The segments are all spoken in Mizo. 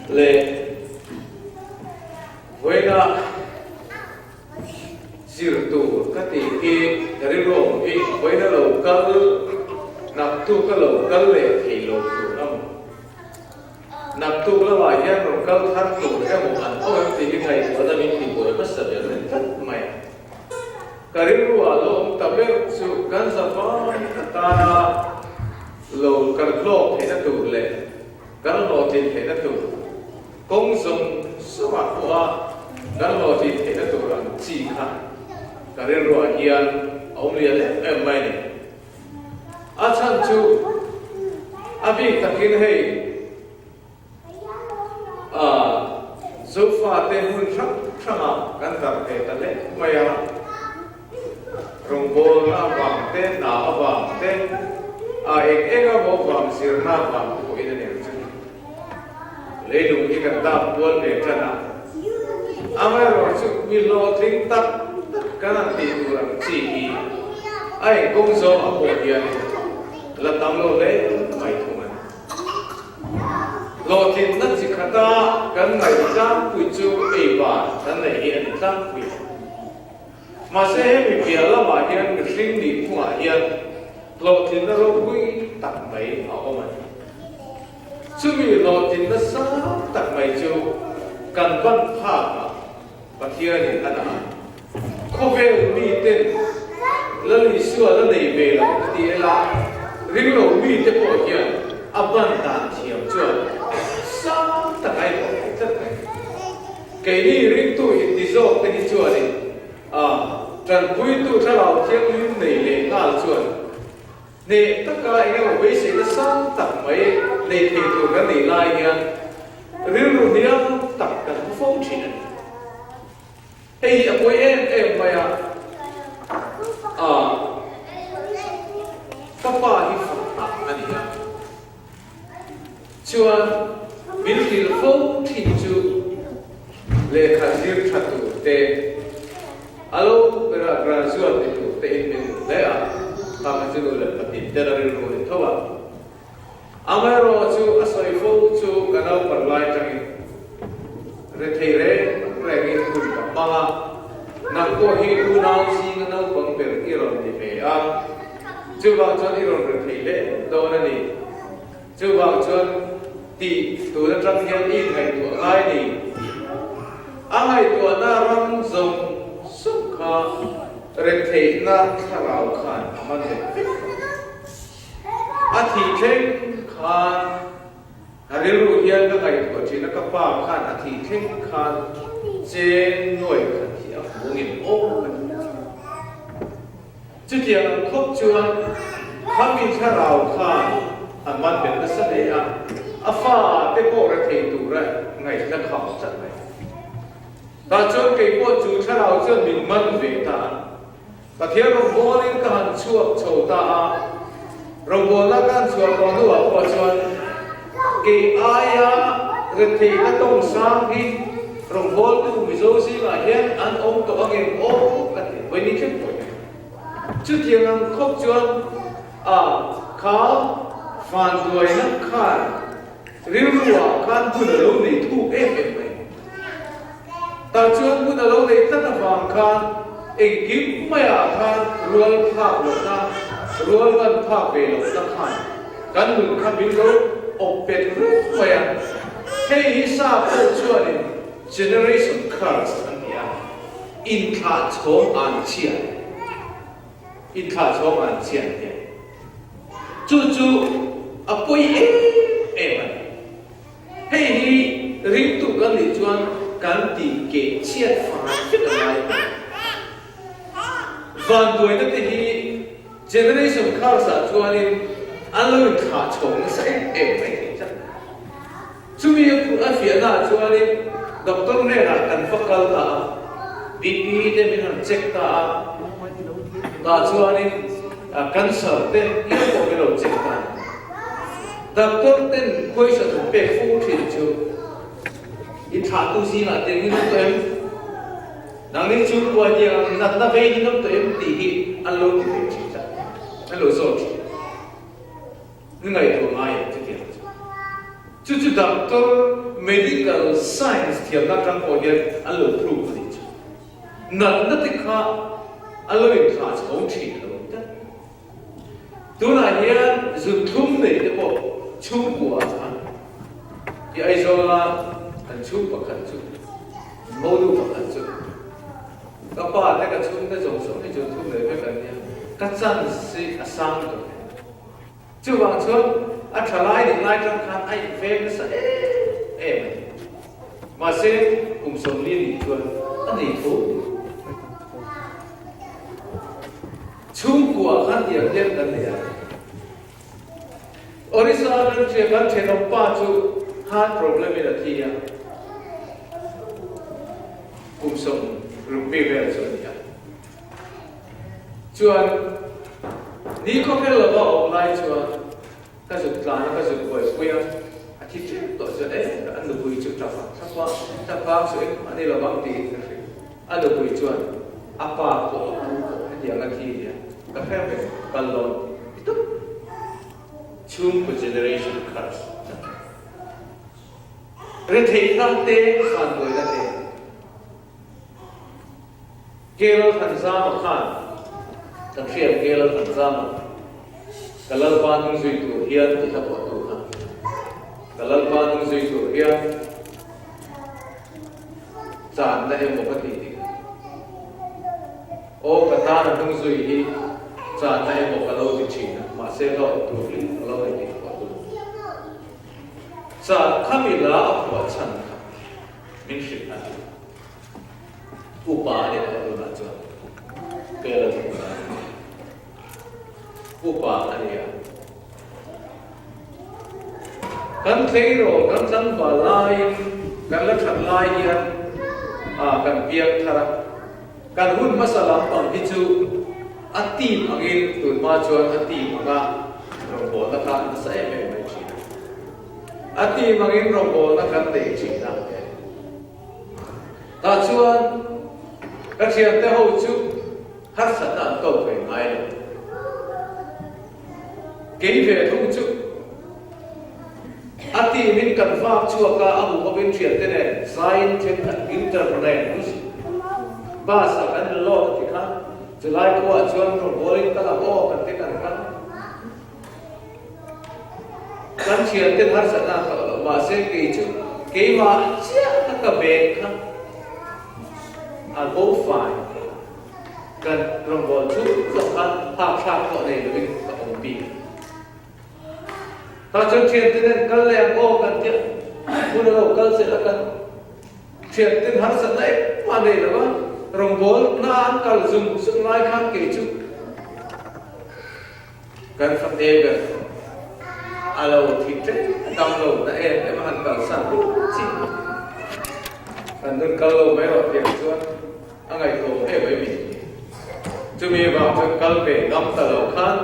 Le vawiina zir tur ka tih hi ka rilru awm hi vawiina lo kal naktuk a lo kal leh thei lo tur a maw? Naktuk lamah hian rawn kal thar tur emaw an awm em tih hi ngaihtuahna min ti buai hmasa ber leh tlat mai a. Ka rilru ah lo awm ta ber chu kan zavai atana lo kan hlawk theihna tur leh kan hlawhtlin theihna tur kawng zawng zawngah pawha kan hlawhtlin theihna tur ang chi kha ka rilru ah hian a awm lian em em mai a ni. A chhan chu a bik takin hei Zofate hmun hrang hrangah kan darh ve ta leh mai a, rawngbawlna avang te, hna avang te, a eng eng emaw vang zirna avang te pawhin a nia chu. Leilung hi kan dap kual ve tan a, amaherawhchu mi hlawhtling tak tak kan han tih tur ang chi hi a inkawng zawng a pawh hianin la tam lo hle mai thung a ni. Hlawhtlinna chi khata kan ngaih tlangpui chu eibar kan neih hi a ni tlangpui a. Mahse hemi piah lamah hian mihring nihphungah hian hlawhtlinna ropui tak mai a awm a ni. Chumi hlawhtlin nasa tak mai chu kan ban phakah Pathianin a dah a. Khawvel miten Lal Isua la nei ve lo a ti ela, ringlo mite pawh hian a ban dan thiam chuan sang tak a inawm thei tlat mai. Keini ringtu inti zawk te hi chuanin a tanpuitu thlarau thianghlim nei leh nghal chuan Hneh taka eng emaw beiseina sang tak mai nei thei tur kan nih lai hian rilru hniam tak kan hmu fo thin a ni. Hei hi a pawi em em mai a, a ka pa hi fakna a ni a, chuan min hrilh fo thin chu lehkha zir tha tur te, A lo berah graduate ni tur te in min duh hle a, kha kha chu nu leh patih ten a rilru ni tho a. Amaherawh chu a sawi fo chu ka naupang lai tangin rethei reng rengin hun ka hmang a, nang pawh hi unau zinga naupang ber i rawn ni ve a, chuvang chuan i rawn rethei hle dawn a ni. Chuvang chuan tih tun atang hian i inngaihtuah ngai ni. A ngaihtuahna ram zawng zawng kha retheihna thlarau khan a man leh vek tawh. A thih thleng khan a rilru hian ka ngaihtuah thin a, ka pa khan a thih thleng khan cheng nuai khat hi a hmu ngem aw ka ti ta thin. Chutiang ang khawp chuan khami thlarau khan a man bet nasa hle a, a fa te pawh rethei tura ngaihna kha a chat mai. Tah chuan kei pawh chu thlarau chuan min man ve ta a, Pathian rawngbawlin ka han chhuak chho ta a, rawngbawlna ka han chhuah tawh hnuah pawh chuan kei aia retheihna tawng sang hi rawngbawltu Mizo zingah hian an awm tawh angem aw ka ti vawi ni thleng pawh hian. Chutiang ang khawp chuan a kha vanduaina khan rilruah khan hmun a lo nei thuk em em mai. Tah chuan hmun a lo nei tlat avang khan engkim maiah khan rual phak lohna, rual ban phak ve lohna khan kan nun kha min lo awp pet reng mai a. Hei hi sa pawh chuanin generation curse an ti a. Inthlah chhawng an chhia, inthlah chhawng an chhia an ti a. Chu chu a pawi em em a ni. Hei hi ringtu kan nih chuan kan tih keh chhiat fai vek a ngai a ni. Vanduaina te hi generation curse ah chuanin an lo inthlah chhawng nasa em em mai thei tlat. Chumi a fiahna ah chuanin doctor hnenah kan va kal ta a, BP te min han check ta a, tah chuanin cancer te hial pawh min lo check ta a ni. Doctor ten question an pek fo thin chu i thlahtu zingah te min awm tawh em? Nangni chu kuai tiang ang natna vei in awm tawh em tih hi an lo ti ve thin tlat, an lo zawt thin. Ni ngaihtuah ngai em chutiang chu? Chu chu. doctor medical science thiamna atang pawh hian an lo prove a nih chu. Natna te kha a lo inthlah chho thin a lo ni tlat. Tunah hian zunthlum nei te pawh chhungkua ah khan i Aizawla kan chhung pakhat chu, monu pakhat chu ka pa te ka chhungte zawng zawng hi zunthlum nei vek an nia, ka chance hi a sang tawh hle. Chuvang chuan a tha lai nih lai tang khan a inveng nasa em em a ni. Mahse, kum 40 nih chuan a nei tho a ni. Chhungkua khan tiang hian kan nei a. Orissa country a kan thenawm pa chu heart problem in a thi a. Kum 60 mi vel chu a ni a. Chuan ni khawvel lova awm lai chuan ka zuk tlan a, ka zuk buaipui a, a thi ṭep tawh chuan e a nupui chu tap a, thlapa thlapa chu engmah a ni lovang tiin ka hrilh. A nupui chuan a pa pawh a pu pawh hetiang a thi nia ka hre vek kal dawn ti tawp. Chhungkaw generation curse tak. Retheihna te, vanduaina te. Kel Thanzama khan kan hriat Kel Thanzama ka Lalpa hnung zui tur hian tih hla pawhtu kha ka Lalpa hnung zui tur hian channa emaw ka tih dik aw ka tan a hnung zui hi channa emaw ka lo ti thin a mahse hlawh tur hlim ka lo nei tih pawhtu chan khami la a phuah chhan kha min hrilh a ni. Upa a ni tawh tunah chuan Pela chu ka ni. Upa a ni a. Kan tleirawl kan tlangval laiin kan la that lai hian a kan piang thar a. Kan hun hmasa lampang hi chu a team angin tunhma chuan a team anga rawngbawlna kha nasa em em mai thin a. A team angin rawngbawlna kan nei thin a. Tah chuan ka thiante ho chu harsatna an ko ve ngai lo. Kei ve thung chu a team in kan vak chhuak a, a hmu bawkin thiante nen zaiin thenkhat guitar nen bus ah kan in load a ti kha, chulai khuaah chuan rawngbawlin kal ang aw kan ti kan kal. Kan thianten harsatna a tawh loh mahse kei chu keimah chiah kha ka bag kha a bo fai. Kan rawngbâwl chu zawk kha hak thlak pawh nei lovin ka awm bik. Tah chuan thianten an kal leh ang aw kan tia hun a lo kal zel a kan thianten harsatna engmah nei lo va rawngbâwlna an kal zung zung lai khan kei chu Kan fate ber a lo thi ṭep a dam lo na em em a han kalsan ruk chi. Kan nun kal lo mai rawh tiang chuan a ngaihtuah em mai min ti. Chumi vang chuan kal ve ngam ta lo khan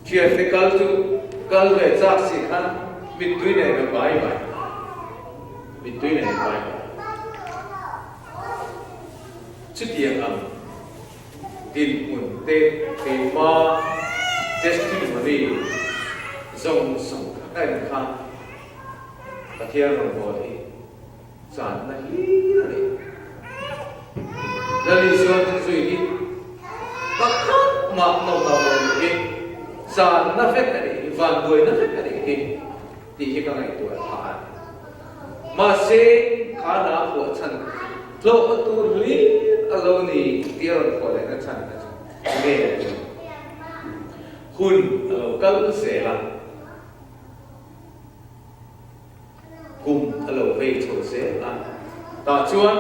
thiante kal chu kal ve chak si khan mittui nen ka pai mai. Mittui nen ka pai mai. Chutiang ang. Dinhmun te keima testimony zawng zawng kha ka en khan Pathian rawngbâwl hi channa hlir a ni. Lal Isua hnungzui hi pakhat mah nawmnam lo nih hi channa vek a nih hi, vanduaina vek a nih hi tih hi ka ngaihtuah phah a ni. Mahse, kha hla phuah chhan tlawhna tur hlir a lo ni tih a rawn phuah lehna chhan kha chu nge a ni? Hun a lo kal zel a, kum a lo vei chho zel a, tah chuan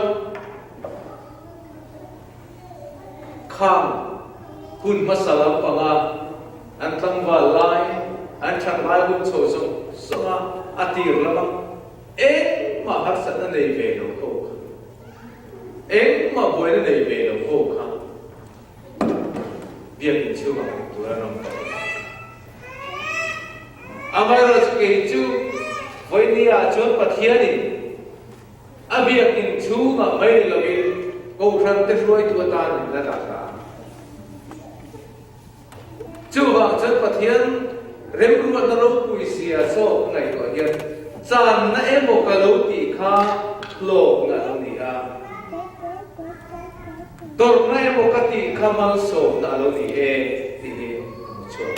khang hun hmasa lampanga an tlangval lai, an that lai hun chho zawng zawnga a tir lama engmah harsatna nei ve lo ho kha, engmah buaina nei ve lo ho kha biakin chhungah hmuh tur an awm tawh lo. Amaherawhchu kei chu vawinia chuan Pathianin A biakinn chhungah mai ni lovin Kohhran te hruaitu atan min la dah ta. Chuvang chuan Pathian Remruatna ropui zia zawk ngaihtuah hian channa emaw ka lo tih kha hlawkna a lo ni a. Tawrhna emaw ka tih kha malsawmna a lo ni e tih hi ka hmu chhuak.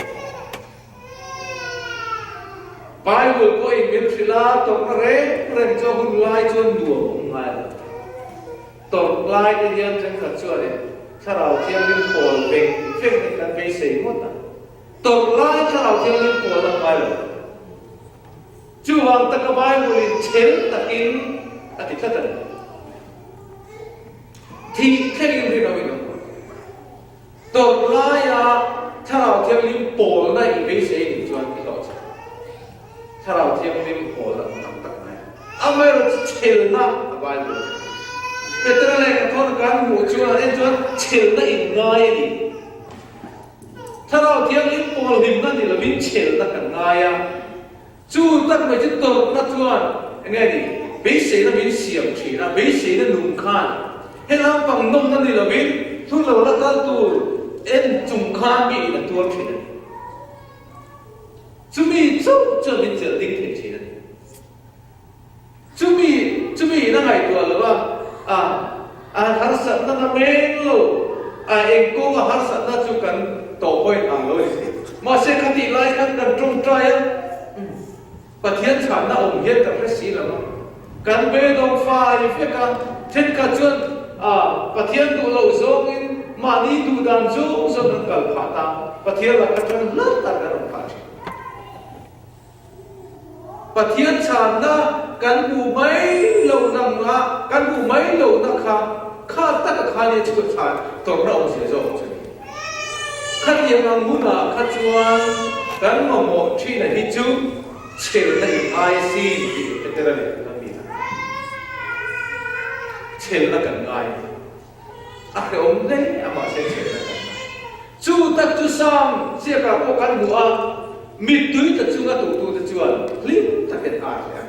Bible pawhin min hrilh a, tawrhna reng reng chu a hun lai chuan nuam a awm ngai lo. Tawrh lai te hian thenkhat chuanin Thlarau Thianghlim pawl veng veng hi kan beisei ngawt a. Tawrh lai Thlarau Thianghlim pawl a ngai lo. Chuvang taka Bible-in chhel takin a ti tlat a ni. Thih thlengin rinawmin awm rawh. Tawrh laia Thlarau Thianghlim pawlna i beisei nih chuan i hlawhchham. Thlarau Thianghlim pawlna awm tak tak mai. Amaherawhchu chhelna a Bible a ti. Petera leh Kathawn kan hmuh chuan an en chuan chhelna in ngai a ni. Thlarau Thianghlim pawl hlimna ni lovin chhelna kan ngai a. Chu tak mai chu tawrhna chuan eng nge ni, beiseina min siam thin a, beiseina nung khan he lampang nawmna ni lovin thun lo la kal tur en chung khan mi in a tuar thin a ni. Chumi chauh chuan min chelh ding thei thin a ni. Chumi, chumi in a ngaihtuah lo a, a, a harsatna na meng lo, a eng kawnga harsatna chu kan tawh pawhin ang lo a ni thei. Mahse khatih lai khan kan tawngtai a, Pathian chhanna awm hian kan hre si lo a, kan beidawng fai vek a, thenkhat chuan a, Pathian duh loh zawngin mahni duh dan zawng zawng kan kal phah ta, Pathian laka tan hla tak kan awm phah thin. Pathian chhanna kan hmuh mai loh nang a, kan hmuh mai lohna kha kha taka khan i chhut chhan tawrhna awmzia zawk chu a ni. Khatiang ang hunah kha chuan kan mamawh thina hi chu chhelna i ngai sin tih ka tel a ni kan mi a. Chhelna kan ngai a ni. A hrehawm hle a mahse chhelna kan ngai. Chu tak chu Sam ziakah pawh kan hmu a, mittui tla chunga tuhtute chuan hlim takin a hle a.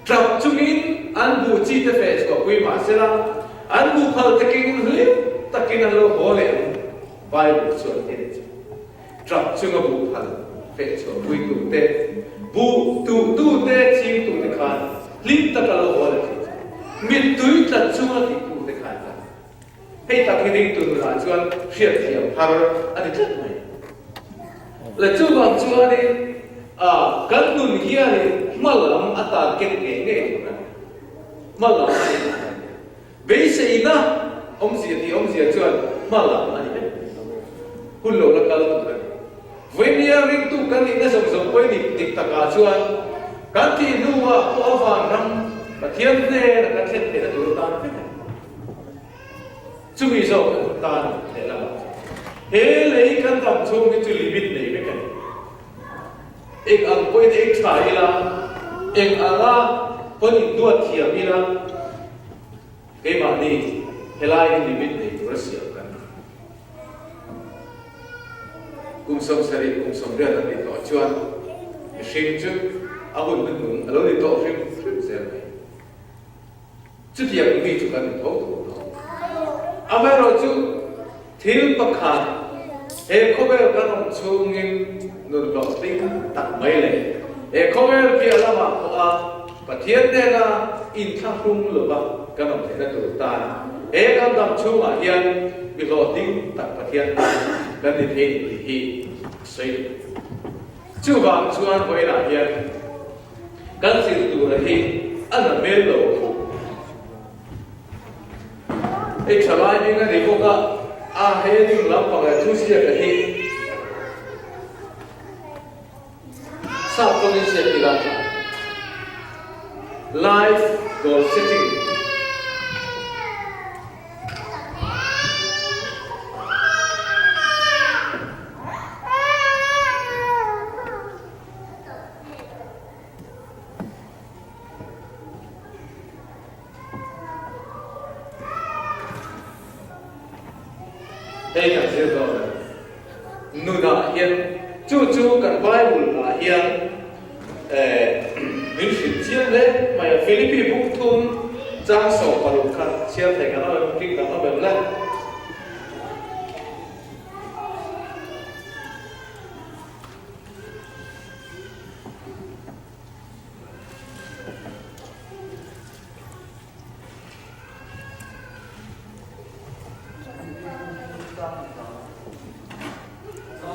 Tap chungin an buh chi te feh chhuahpui mah sela, an buh phal te kengin hlim takin an lo haw leh ang, Bible chuan en chu. Tap chunga buh phal feh chhuahpui tute, buh tuhtute, chingtute khan hlim taka lo haw leh thei chu. Mittui tla chunga tihtute khan kan. Hei tak hi ringtu nunah chuan hriatthiam har a ni tlat mai. Le chuvang chuanin kan nun hianin hma lam a target ngei ngei tur a ni. Hma lam a ni a ni. Beiseina awmzia tih awmzia chuan hma lam a ni vek. Hun lo la kal tur a ni. Vawinia ringtu kan nihna zawng zawng pawhin dik dik takah chuan kan tih hnuah pawh a vanram Pathian hnena kan thlen theihna tur atan vek a ni. Chumi zawk kan tan lehlam ah chuan he lei kan dam chhung hi chu limit nei vek a ni. Eng ang pawhin ei tha ila, eng anga pawn induat thiam ila, keimahni helai hi limit nei tur a siam kan ni. Kum 70, kum 80 an nih tawh chuan mihring chu a hun hnuhnung a lo ni tawh hrim hrim zel mai. Chutiang mi chu kan intho tho tho. Amaherawhchu, thil pakhat, he khawvel kan awm chhungin nun hlawhtling tak mai leh he khawvel piah lamah pawha Pathian nena inthlahrung lova kan awm theihna tur tan he kan dam chhungah hian mi hlawhtling tak Pathian tan kan ni thei ni tih hi a sawi duh. Chuvang chuan vawiinah hian kan zir tura hi a na hmel lo khawp. Hei thalai hming a ni bawk a, a heading lampang leh thu ziaka hi sap tawngin ziak ila tha. Life goal setting. Hei kan zir dawn a ni. Nunah hian chu chu kan Bible ah hian min hrilh chiang hle mai a. Philippi buk thum chang 16 kha chhiar thei kan awm em? King kan awm em le?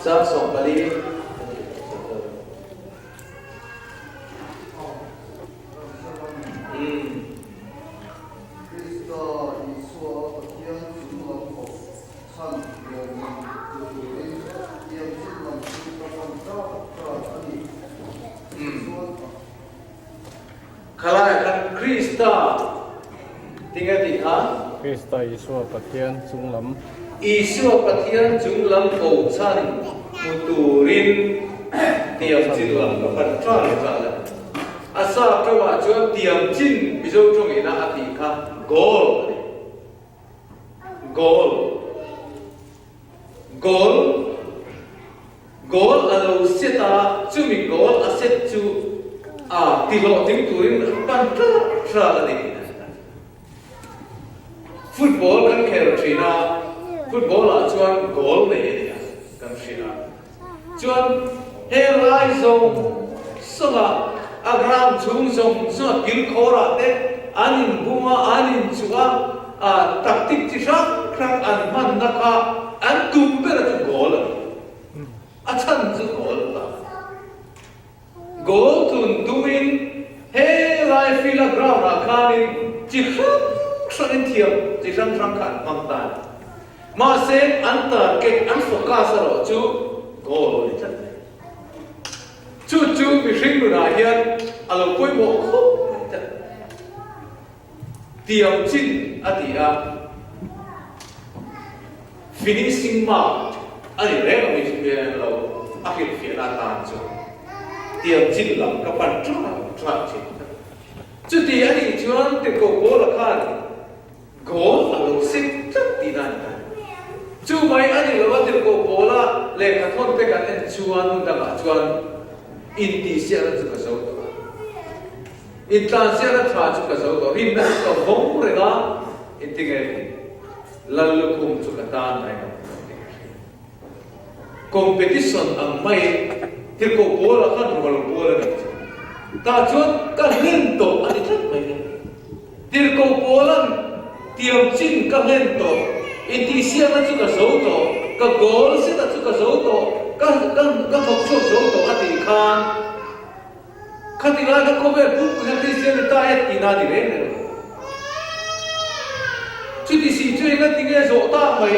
Chang 14. Krista Isua Pathian chung lam kawp chhan lawmman hmu turin tiang chin lam chu ka pan ṭak ṭak a ni. Tichuan a. Khalaiah khan Krista tinge tih kha? Krista Isua Pathian chung lam. Isua Pathian chung lam ko chhan hmu turin tiang chin lam ka pan ṭak ṭak a ni. A sap ṭawngah chuan tiang chin Mizo ṭawngina a tih kha goal a ni. Goal. Goal. Goal a lo set a, chumi goal a set chu a tihlawhtling turin a pan tlat tlat a ni tih a hre. Football kan khel thin a, football ah chuan goal nei a ni a kan hria. Chuan he lai zawng zawng a, a ground chhung zawng zawng a kilkhawr ah te an inbum a, an inchuh a, a tactic chi hrang hrang an hmanna kha an tum ber a chu goal a ni. A chhan chu goal a ta. Goal thun tumin he lai field a ground ah khanin chi hrang hrangin thiam chi hrang hrang kha an hmang ta a ni. Mahse an target, an focus erawh chu goal a ni tlat mai. Chu chu mihring nunah hian a lo pawimawh khawp mai tlat. Tiang chin a ti a, finishing mark a ni reng a mi lo a hrilhfiahna atan chuan tiang chin lam ka pan tlat tlat thin. Chuti a nih chuan Tirhkoh Paula khan goal a lo set tlat tihna a ni ta. Chu mai a ni lo a, Tirhkoh Paula lehkha thawn te kan en chuan hmun dangah chuan intihsiakna chu ka zo tawh a. Intlansiakna tha chu ka zo tawh, rinna chu ka vawng reng a, engtinge Lal lukhum chu ka tan reng ang tih ka hria. Competition ang mai tirhkoh pawlah khan rual pawl a nih chu. Tah chuan ka hlen tawh a ni tlat mai nia. Tirhkoh pawlan tiam chin ka hlen tawh, intihsiakna chu ka zo tawh, ka goal seta chu ka zo tawh, ka ka ka thawk chhuak zo tawh a tih khan, Khati lai kha khawvel pumpui kha Kristian ni ta e tihna a ni reng reng lo. Chuti si chu enga tinge zawh tak mai,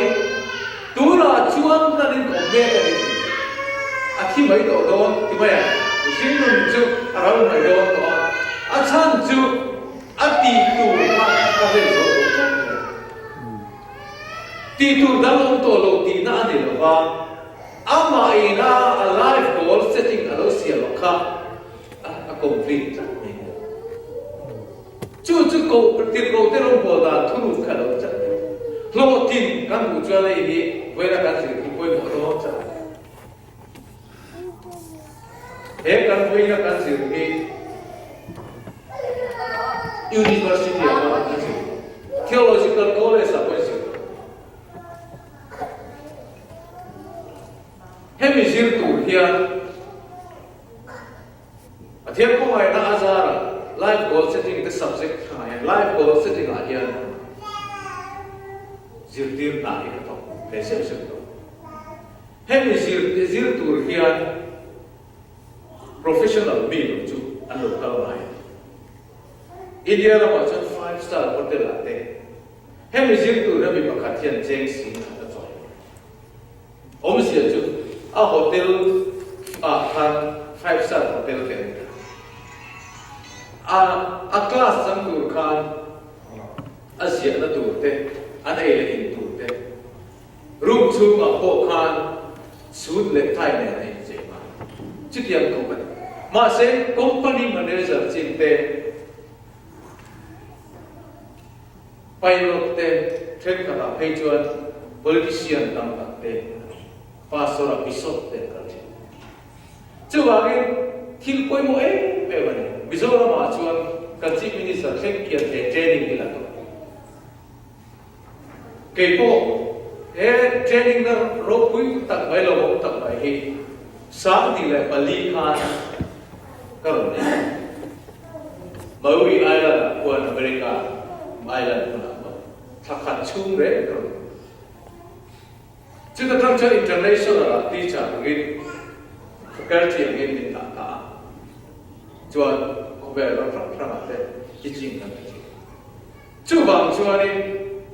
tunah chuan hlan in ka awm mek a ni tih a thi mai tawh dawn ti mai a, mihring nun chu a ral mai dawn tawh a, a chhan chu a tih tur kha ka hlen zo tawh tlat mai. Tih tur dang awm tawh lo tihna a ni lo va. Amah ina a life goal setting a lo siam ang kha a complete tlat mai a. Chu chu koh tirhkoh te rawngbâwl dan thuruk kha a lo chat mai. Hlawhtlin kan hmuh chuan hei hi vawiina kan zir hi pawimawh dawn chat a ni. He kan vawiina kan zir hi University ah pawh an zir, Theological College ah pawh an zir. Hemi zir tur hian Pathian khawngaihna a zara Life Goal Setting te subject hrangah hian Life Goal Setting ah hian zirtir hna hi ka thawk ve zeuh zeuh tawh. Hemi zir zir tur hian professional mi lo chu an lo kal ngai a. India ramah chuan five star hotel ah te Hemi zir tura mi pakhat hian cheng sing khat a chawi. Awmzia chu a hotel ah khan five star hotel te an dah. A a class chang tur khan a ziahna tur te, an ei leh in tur te, room chhungah pawh khan suit leh tie nen a inchei nghal. Chutiang khawp a ni. Mahse company manager chin te, Pilot te thenkhatah phei chuan politician tam tak te, pastor a bishop te an kal thin. Chuvangin thil pawimawh em em a ni. Mizoramah chuan kan Chief Minister thleng kian he training hi la tawh. Kei pawh he training na ropui tak mai lo awm tak mai hi 2004 khan ka rawn nei a. Maui Island ah khuan America Island hmunah khuan thla khat chhung reng ka rawn nei. Chuta tang chuan international ah teacher angin faculty angin min dah ta a. Chuan khawvel ram hrang hrang ah te teaching kan pe thin. Chuvang chuanin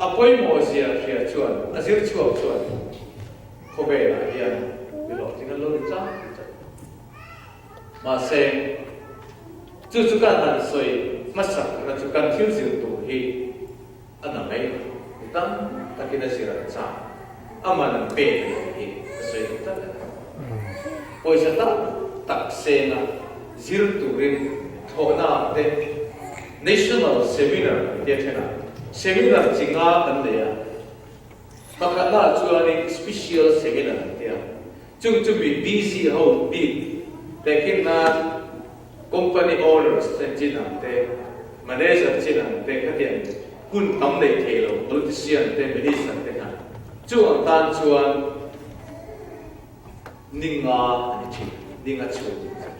a pawimawh zia hria chuan a zir chhuak chuan khawvel ah hian mi hlawhtling an lo ni chang chang. Mahse, chu chu kan han sawi hmasak na chu kan thil zir tur hi a na mai lo. Mi tam takin a zir an chak, a man an pek lo hi ka sawi duh tlat a ni. Pawisa tam tak senga zir turin thlawhna ah te National Seminar kan tia then a, seminar chi nga kan nei a, pakhatna ah chuanin Special Seminar an tia. Chung chu mi busy ho bik tehkhin nan company owners te chin ang te, manager chin ang te khatiang hun tam nei thei lo politician te minister te kha chu ang tan chuan ni nga a ni thin, ni nga chhung a ni thin.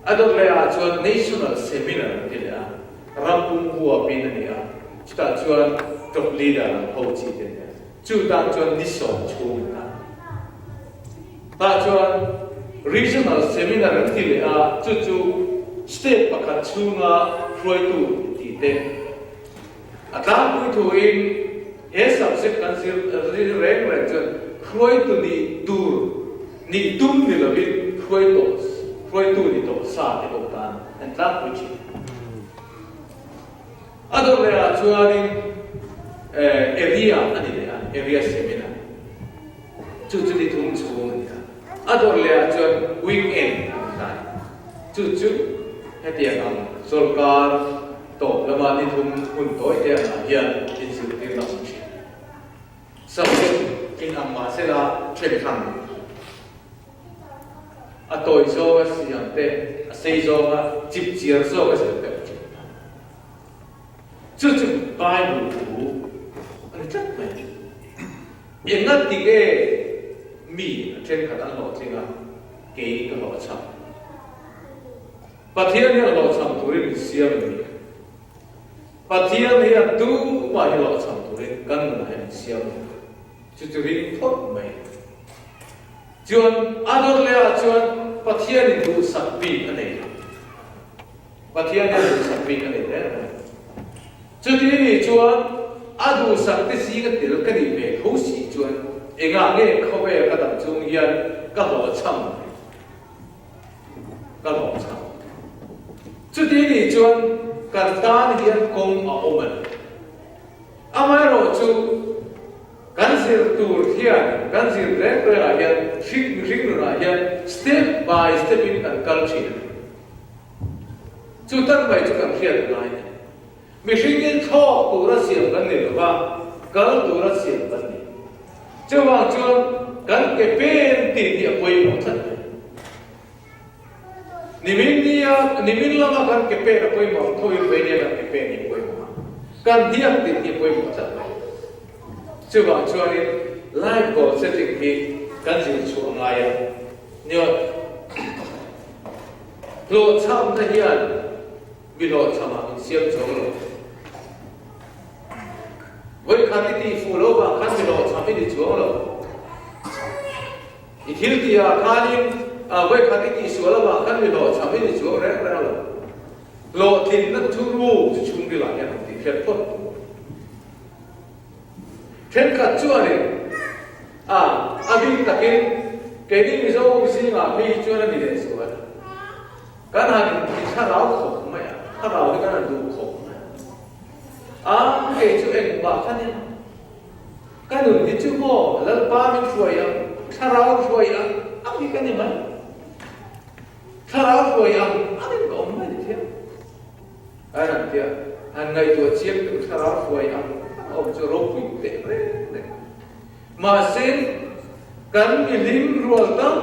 A dawt leh ah chuan national seminar an ti leh a, ram pum huapin a ni a, chutah chuan top leader ang ho chi te nen Chu tan chuan ni sawm chhung a. Tah chuan Regional Seminar an ti leh a, chu chu state pakhat chhunga hruaitu tih te a tlangpui thuin he subject kan zir reng reng chuan hruaitu nih tur nih tum ni lovin hruaitu ni tawh sa te ho tan an tlangpui thin. A dawt leh ah chuanin area a ni leh a, area seminar. Chu chu ni thum chhung a ni a. A dawt leh ah chuan weekend a ni ta a ni. Chu chu hetiang ang sawrkar tawp lama ni thum hun tawi te ang ah hian inzirtir na awm thin. Subject in ang mahsela thenkhan a tawi zawnga siam te, a sei zawnga chip chiar zawka siam te a awm thin. Chu chu Bible thu a ni tlat mai. Enga ti nge mi a thenkhat an hlawhtling a, kei ka hlawhchham? Pathian hian hlawhchham turin min siam em ni? Pathian hian tumah hi hlawhchham turin kan nunah hian min siam lo. Chu chu ring phawt mai. Chuan a dawt leh ah chuan Pathianin duhsak bik a nei lo. Pathian hian duhsak bik a nei reng reng. Chuti nih chuan a duhsak te zinga tel ka nih ve tho si chuan engah nge khawvel ka dam chung hian ka hlawhchham ve? Ka hlawhchham. Chuti nih chuan kan tan hian kawng a awm a ni. Amaherawhchu kan zir tur hian, kan zir reng rengah hian hring mihring nunah hian step by step in kan kal thin a ni. Chu tak mai chu kan hriat ngai a ni. Mihringin thlawk tura siam kan ni lova, kal tura siam kan ni. Chuvang chuan kan ke pen tih hi a pawimawh tlat mai. Nimin nia, nimin lama kan ke pen a pawimawh ang thoin vei nia kan ke pen hi a pawimawh a. Kan hniak tih hi a pawimawh tlat mai. Chuvang chuanin life goal setting hi kan zir chhuah a ngai a. Nia. Hlawhchhamna hian mi hlawhchhamah min siam chuang lo. Vawikhat i tih fuh lo vang khan mi hlawhchham i ni chuang lo. I thil tihah khanin vawikhat i tihsual avang khan mi hlawhchham i ni chuang reng reng lo. Hlawhtlinna thuruk chu chhungrilah hian an tih hriat phawt tur. Thenkhat chuanin a a bik takin keini Mizo zingah phei hi chuan a ni leh zual. Kan han inti thlarau khawp mai a, thlarau hi kan han duh khawp mai a. A kei chu engmah kha ni lo. Ka nun hi chu maw Lalpa min hruai ang, thlarau hruai ang ang hi ka ni mai. Thlarau hruai ang angin ka awm mai ni thiam. A han ti a, han ngaihtuah chiang deuh thlarau hruai ang a awm chu ropui teh reng reng. Mahse, kan mihlim rual tam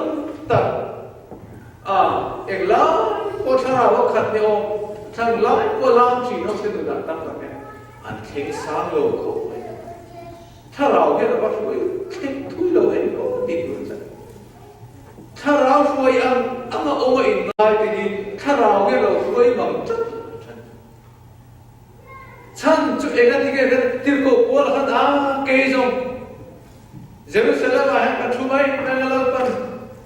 tak a englai pawh thlarau a khat ni awm, thlan lai pawh lam thin awm te nunah tam tak hian an thleng sang lo khawp mai. Thlarau hian a va hruai thleng thui lo eng aw tih tur chan. Thlarau hruai ang ang a awm a inngai te hi thlarau hian lo hruai mang tlat lo a then. Chhan chu eng a ti nge kan tirhkoh pawl khan a kei zawng. Jerusalem-ah hian ka thu mai mai a, Lalpan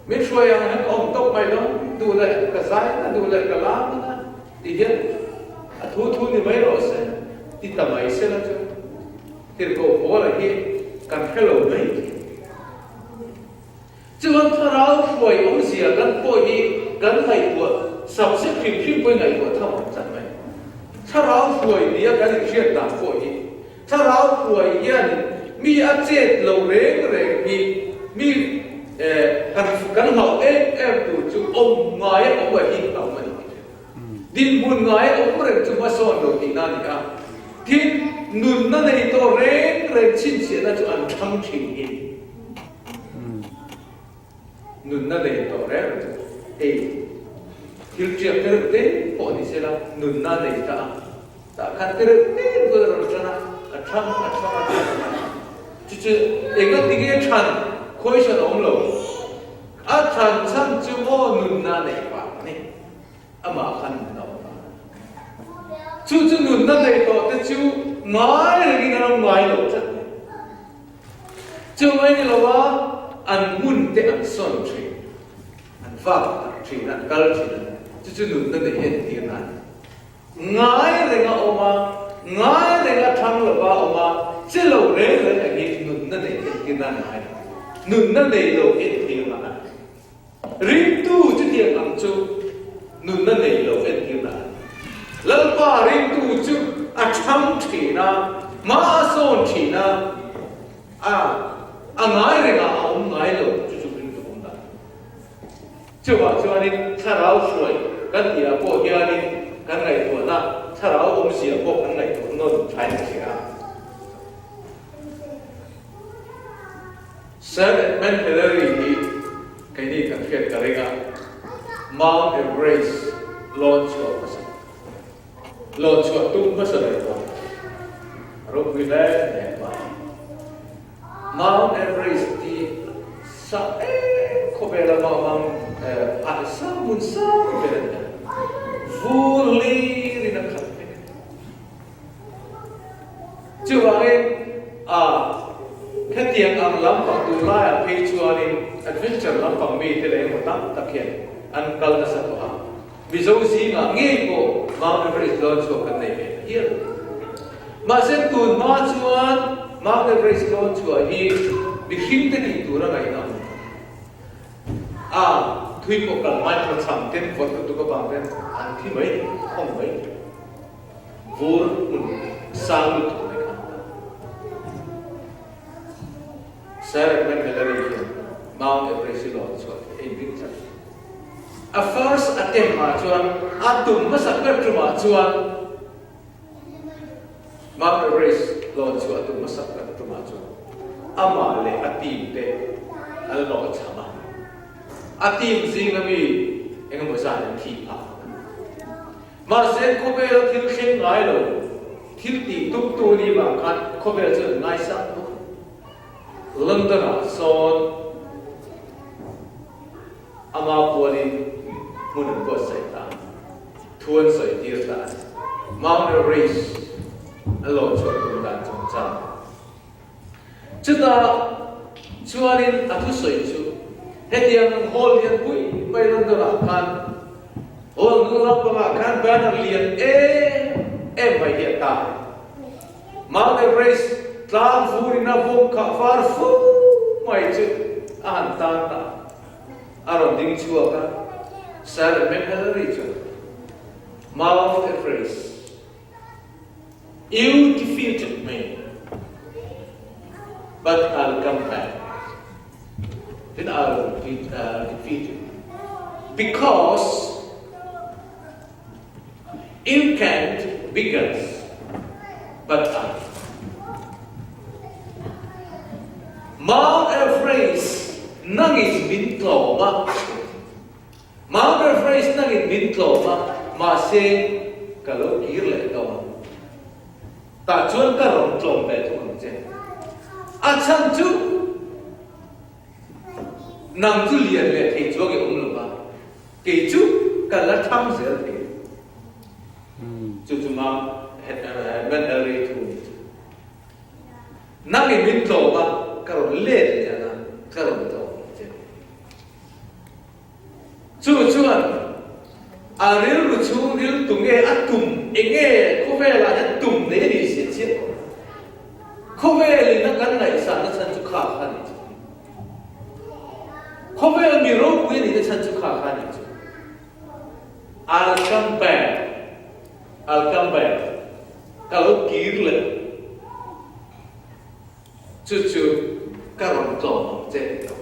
min hruai ang hian ka awm tawp mai lo, duh leh ka zai na, duh leh ka lam na ti hian a thu thu ni mai rawh se ti ta mai se la chu Tirhkoh Paula hi kan hre lo mai thei. Chuan thlarau hruai awmzia kan pawh hi kan ngaihtuah subject hrim hrim pawhin ngaihtuah tham ang tlat mai. Thlarau hruai nia kan inhriat dan pawh hi Thlarau hruai hian mi a chet lo reng reng hi mi kan kan hlauh em em tur chu awm ngai a awm a hi hlauh a ni tih hria. Dinhmun ngai a awm reng chu hmasawn lo tihna a ni a. Tin, nunna nei tawh reng reng chhinchhiahna chu an thlang thin hi. Nunna nei tawh reng reng chu hei thil tiak te reuh te pawh ni sela nunna nei ta a, tah khan te reuh te bul a rawn tan a, a thang a thang a thang a, chu chu enga tinge than khawisawn a awm lo, a than chhan chu maw nunna nei vang a ni. Amah khan nunna awm a. Chu chu nunna nei tawh te chu ngai rengin an awm ngai lo tlat mai. Chu mai ni lova an hmun te an sawn thin, an vak tak thin, an kal thin a, chu chu nunna nei entirna a ni. Ngai renga awm a, ngai renga thang lova awm a, che lo reng reng ang hi nunna nei entirna a ni ngai lo. Nunna nei lo entirna a ni. Ringtu chutiang ang chu nunna nei lo entirna a ni. Lalpa ringtu chu a thang thin a, hma a sawn thin a, a a ngai rengah a awm ngai lo chu chu ringtu awm dan a ni. Chuvah chuanin thlarau hruai kan tihah pawh hianin kan ngaihtuahna thlarau awmzia pawh kan ngaihtuah nawn thain a hria a. Sir Edmund Hillary hi keini kan hriat ka ring a, Mount Everest lawn chhuah hmasa, lawn chhuah tum hmasa ber pawh a ropui hle hle mai. Mount Everest hi sa em khawvela mauhmang a sang hmun sang ber a ni a, vur hlir in a khat vek a ni. Chuvangin a hetiang ang lampang tur laiah phei chuanin adventure lampang mite leh emaw tam tak hian an kal nasa tawh a. Mizo zingah ngei pawh Mount Everest lawn chhuak kan nei ve ta hial. Mahse tun hma chuan Mount Everest lawn chhuah hi mihringte tih tur a ngaihna awm. A thui pawh kal hmain thlachham ten vawt lutuk avang ten an thi mai, khawng mai. Vur hmun sang lutuk mai kha an ta. Sir Edmund Hillary hian Mount Everest hi lawn chhuah theih a inring tlat. A first attempt ah chuan a tum hmasa ber tumah chuan Mount Everest lawn chhuah a tum hmasa ber tumah chuan amah leh a team te an lawhchham a. A team zinga mi engemaw zat an thih phah. Mahse, khawvela thil thleng ngai lo, thil tih tumtu ni vang khan khawvel chu an ngaisang bawk a. London-ah sawn ama pualin hmun an buatsaih ta a, thu an sawi tir ta a ni. Mount Everest an lo chhuah tum dan chungchang. Chutah chuanin a thusawi chu hetiang hall lian pui mai London-ah khan hall hnung lampangah khan banner lian em em mai hi a ta a. Mount Everest tlang vurin a vawm khah var fo mai chu a han tan ta a. A rawn ding chhuak a, Sir Edmund Hillary chuan Mount Everest, You defeated me, but I'll come back. Then I'll defeat, uh, defeat you. Because you can't beat us, but I. Mount Everest nangin min tlawm a. Mount Everest nangin min tlawm a, mahse ka lo kir leh dawn. Tah chuan ka rawn tlawm ve thung ang che. A chhan chu nang chu lian leh thei chuang i awm lo va, kei chu ka la thang zel thei. Chu chu Mount Hillary thu a ni chu. Nangin min tlawm a, ka rawn let leh ang a. Ka rawn tlawm ang che. Chu chuan a rilru chhungril tu nge a tum enge khawvelah hian tum nei a nih zia chiah awm. Khawvelin a kan ngaihsahna chhan chu kha kha a nih chu. Khawvel mi ropui a nihna chhan chu kha kha a nih chu. I'll come back, I'll come back, ka lo kir leh. Chu chu ka rawn tlawm ang che ti lo.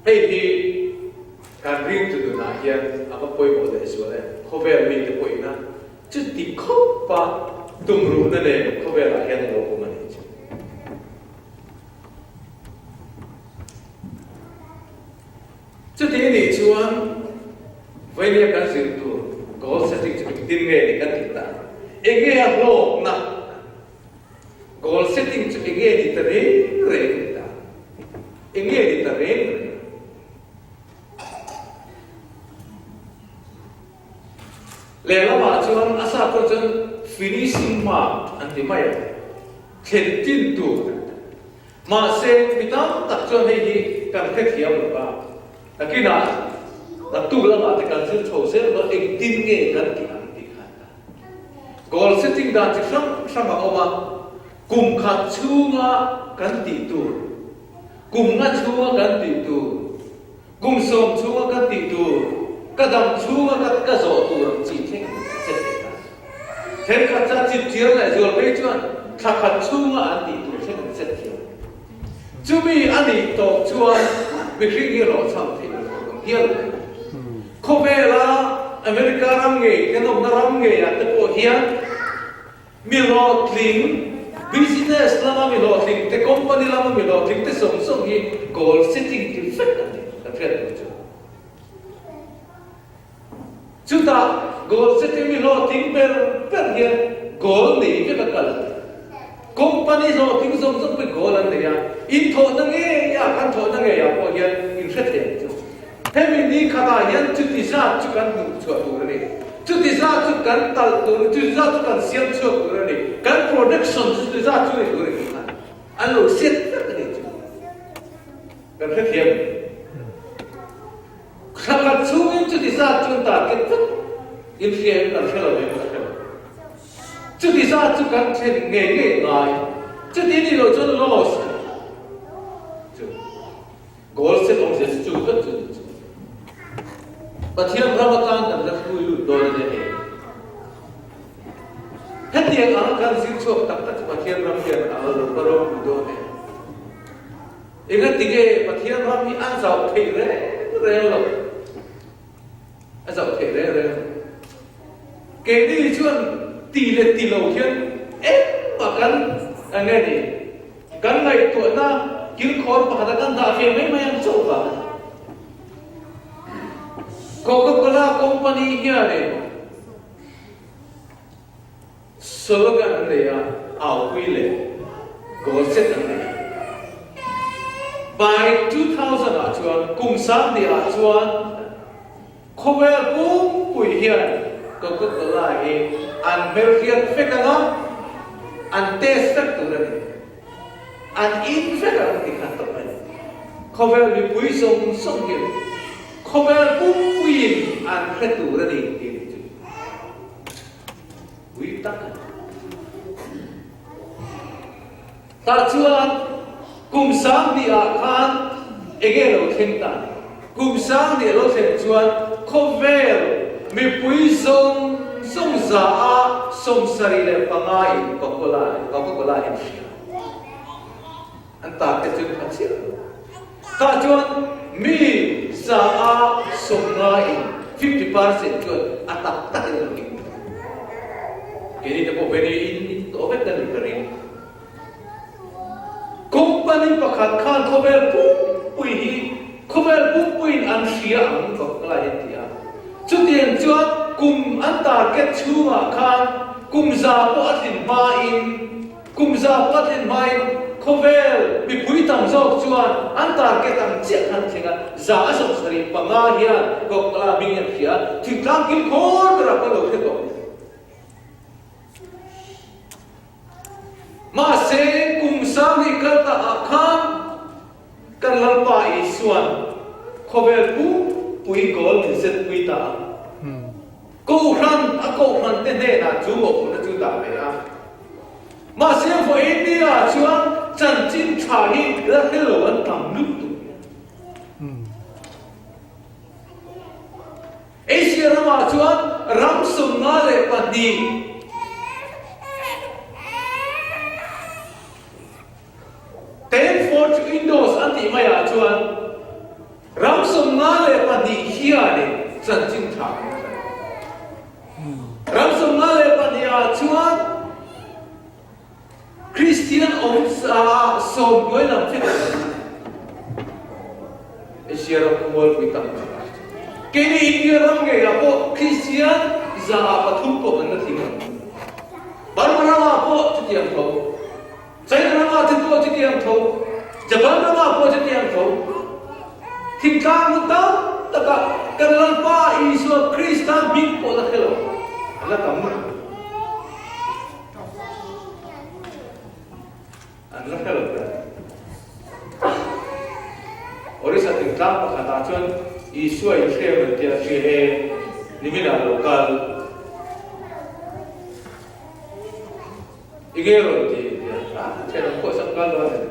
Hei hi kan ringtu nunah hian a va pawimawh leh zual em? Khawvel mite pawhina chuti khawpa tumruhna nen khawvelah hian a lo awm a nih chu. Chuti nih chuan Vainia kan zir tur goal setting chu engtin nge ni kan tih ta? Enge a hlawkna? Goal setting chu enge ni ta reng reng ni ta? Enge ni ta reng reng? Lehlamah chuan a sa pawh chuan finishing mark an ti mai a, thlen tin tur. Mahse, mi tam tak chuan hei hi kan hrethiam lo va, nakinah naktuk lamah te kan zir chho zel dawn engtin nge kan tih ang tih kha an ta. Goal setting dan chi hrang hrang a awm a, kum khat chhunga kan tih tur, kum nga chhunga kan tih tur, kum sawm chhunga kan tih tur, ka dam chhunga ka ka zawh tur ang chi thleng an set thei ta. Thenkhat chuan chipchiar leh zual phei chuan thla khat chhunga an tih tur thleng an set thiam. Chumi a nih tawh chuan mihring hi hlawhchham theih lo tur ang hial mai. Khawvela America ram ngei te nawmna ram ngeiah te pawh hian mi hlawhtling, business lama mi hlawhtling te, company lama mi hlawhtling te zawng zawng hi goal setting ti vek an ni kan hriat tur chu. Chutah goal setting mi hlawhtling ber ber hian goal nei vek a kal a ni. Company hlawhtling zawng zawng pawhin goal an nei a, in thawhna ngei a, kan thawhna ngeiah pawh hian in hre thei ang chu. Hemi ni khatah hian chuti zat chu kan hmuh chhuah tur a ni, chuti zat chu kan talh tur a ni, chuti zat chu kan siam chhuak tur a ni, kan production chu chuti zat chu ni tur a ni tih kha an lo set vek a ni chu. Kan hrethiam. Thla khat chhungin chuti zat chu an target vek in hria em kan hre lo em ka hre lo. Chuti zat chu kan thlen ngei ngei ngai. Chuti ni lo chuan loss a ni. Chu goal set awmzia chu chu vek chu ni chu. Pathian ram atan kan la hlui lut dawn a nia hei. Hetiang ang kan zir chhuak tak tak chu Pathian ram hian a lo va ropui dawn em. Engatinge Pathian ram hi a zauh theih reng reng lo? A zauh theih reng reng lo. Keini chuan ti leh ti lo hian engmah kan enge ni? Kan ngaihtuahna kilkhawr pakhata kan dah ve mai mai ang chauh vang a ni. Coca-Cola company hianin Slogan an nei a, aupui leh goal set an nei a. By 2000 ah chuan kum 2000 ah chuan khawvel pumpui hian Coca-Cola hi an hmelhriat vek ang a, an test vek tur a ni. An in vek ang ti khan tawp a ni. Khawvel mipui zawng zawng hian khawvel pumpuiin an hre tur a ni tih a ni chu. Pui tak a ni. Tah chuan kum 2000 ah khan enge lo thleng ta ni? Kum 2000 a lo thlen chuan khawvel mipui zawng zawng za a 75 in Coca-Cola Coca-Cola in hria. An target chu a chiah lo. Tah chuan mi 150 in 50 percent chuan a tak tak in a lo ing ta. Keini te pawh veni in in tawh vek ka nih ka ring. Company pakhat khan khawvel pumpui hi khawvel pumpuiin an hria ang tawh ka lai an ti a. Chutiang chuan kum an target chhungah khan kum za pawh a tlin hmain Kum za patlin hmain khawvel mipui tam zawk chuan an target ang chiah khan thleng a, 75% hian Coca-Cola hming an hria, thingtlang kilkhawr berah pawh lo hre tawh. Mahse, kum 2000 kal ta ah khan kan Lalpa Isua'n khawvel pumpui goal min set pui ta a. Kohhran a kohhran te hnenah chu mawhphurhna chu dah ve a. Mahse, vawiin ni ah chuan chanchin tha hi la hre lo an tam lutuk. Asia ramah chuan ram 52 Ten Forge Windows an tih maiah chuan ram 52 hianin chanchin tha an hre. Ram 52 ah chuan Kristian awm sawm hnuai lam thil a ni. Asia ram khawmualpui tam tak ah keini India ram ngeiah pawh Kristian 300 pawh an la tling ang. Burma ramah pawh chutiang tho, China ramah te pawh chutiang tho, Japan ramah pawh chutiang tho. Thingtlang hmun tam takah kan Lalpa Isua Krista hming pawh la hre lo an la tam lutuk. An la hre lo ber. Orissa thingtlang pakhatah chuan Isua in hrem an tia hria e, niminah lo kal. I nge rawn ti tia thian an phuahsak nghal dawn em?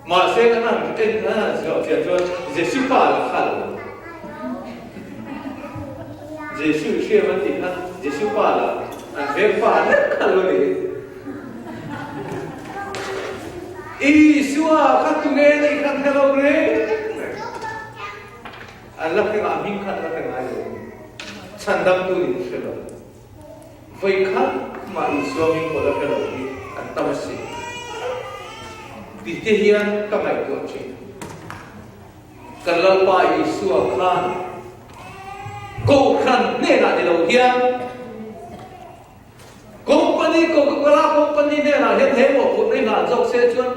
Mahse kan han en kan han zawh chian chuan Jesu pa la kha lo. Jesu hriam an tih kha Jesu pa la an veng pa lek kha lo ni. Isua kha tunge nih khan hre lo reng reng. An la hre ngah hming kha an la hre ngai lo. Chhandamtu nih hre lo. Vawikhat mah Isua min pawh la hre lo hi an tam a si tih te hian ka ngaihtuah thin. Kan Lalpa Isua khan Kohhran hnenah ni lo hian Company, Coca-Cola company hnenah hian he mawhphurhna hi hlan zawk se chuan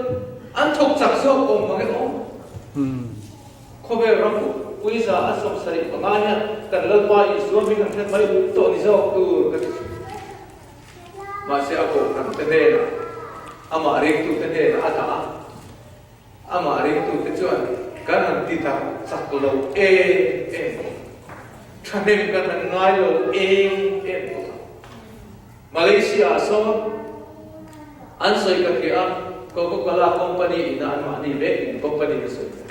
an thawk chak zawk awm mang e aw. Khawvel ram puiza a 75 hian kan Lalpa Isua hming an hre mai tawh ni zawk tur ka ti thin. Mahse a kohhran te hnenah, amah ringtute hnenah a dah a, amah ringtute chuan kan han ti tak chak lo em em bawk a, thahnem kan han ngai lo em em bawk a. Malaysia ah sawn an sawi ka hria a, Coca Cola company in a an mahni vek in company in a sawi ka.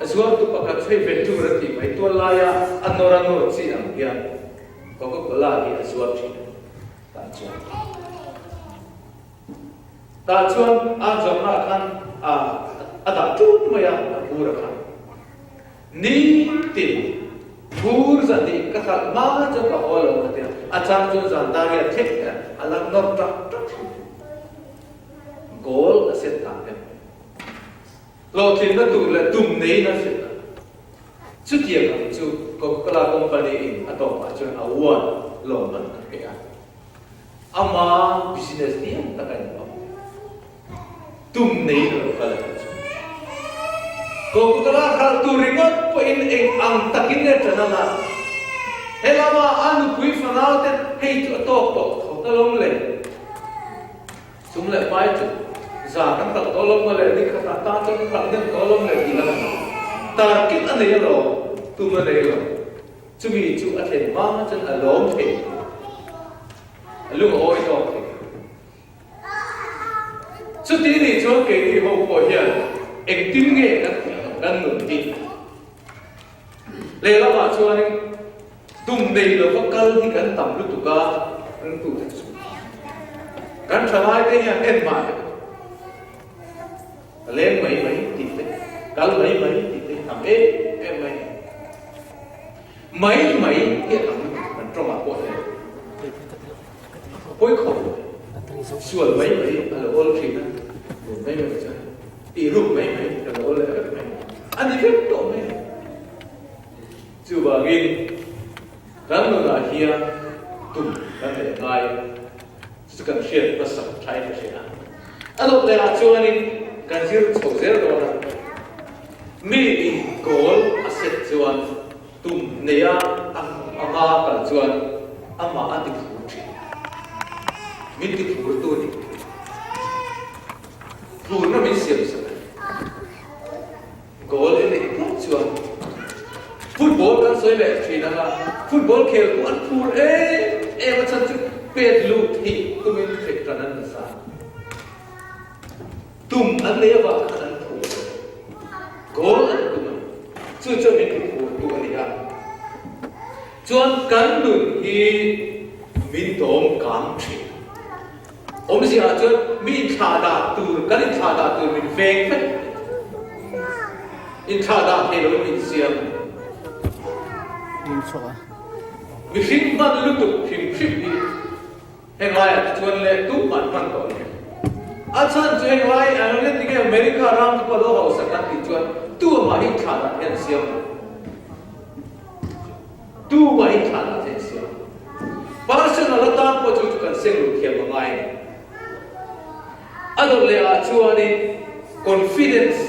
A zuartu pakhat chhei ve tur a tih mai tual laia a nawr a nawr chi ang hian Coca Cola hi a zuar thin a tah chuan. Tah chuan a zawrhna ah khan a dah tut mai a, a bur a khan. Nitin bur zahnih ka hralh hma chuan ka haw lo ka ti a, a chang chuan zan dar riat thleng hian a la nawr tak tak thin. Goal a set dan em? Hlawhtlinna tur leh tum neiin a hrilh a. Chutiang ang chu Coca-Cola company in a tawpah chuan a uan lawmman a pe a. Ama business lian tak a inhmang. Tum neiin a lo kal a tih chu. Coca-Cola hralh tur ringawt pawhin eng ang takin nge ṭan a la? He lama a nupui fanau ten hei chu a tawk tawh tho ta lawm le. Sum leh pai chu za kan hralh tawh lawm le, ni khatah tan chuan kan hralh hnem tawh lawm le tih lam a ni. Target a nei alawm, tum a nei lo. Chumi chu a thlen hma chuan a lawm thei lo. A lung a awi tawk thei lo. Chuti nih chuan keini ho pawh hian engtin nge kan tih ang kan nun hi? Lehlamah chuanin tum nei lova kal hi kan tam lutuk a, ringtute chu kan thalaite hian en mah teh u. Leng mai mai tih te, kal mai mai tih te hi tam em em mai. Mai mai hi a tam lutuk kan tawngah pawh hian. Pawi khawp sual mai mai a lo awl thin a, lun mai mai chuan tih ruk mai mai a lo awl leh vek mai a ni vek tawh mai a. Chuvangin kan nunah hian tum kan neih ngai chu kan hriat hmasak thain ka hria a. A dawt lehah chuanin kan zir chho zel dawn a, mi in goal a set chuan Tum neia a hma kal chuan amah a ti phur thin. chuan football kan sawi leh thin anga football khel pawh an phur em em a chhan chu pet luh theih tumin theih tan an nasa. Tum an nei avang khan an phur a, goal an tum a ni. Chu chuan min ti phur tu a ni a. Chuan kan nun hi min dawm kang thin. Awmzia ah chuan mi inthlah dah tur, kan inthlah dah tur min veng vek a ni. Inthlah dah thei loin min siam a ni. Mihring hman lutuk hrim hrim hi Heng laiah te chuan leh tum an hman tawh ni. A chhan chu heng lai an lo let tinge America ram te pawh lo hausak an tih chuan tu amah hi thlah dan hian a siam lo. Tu mah hi thlah dan hian a siam lo. Personal atan pawh chu chu kan seng luh thiam a ngai a ni. A dawt leh ah chuanin confidence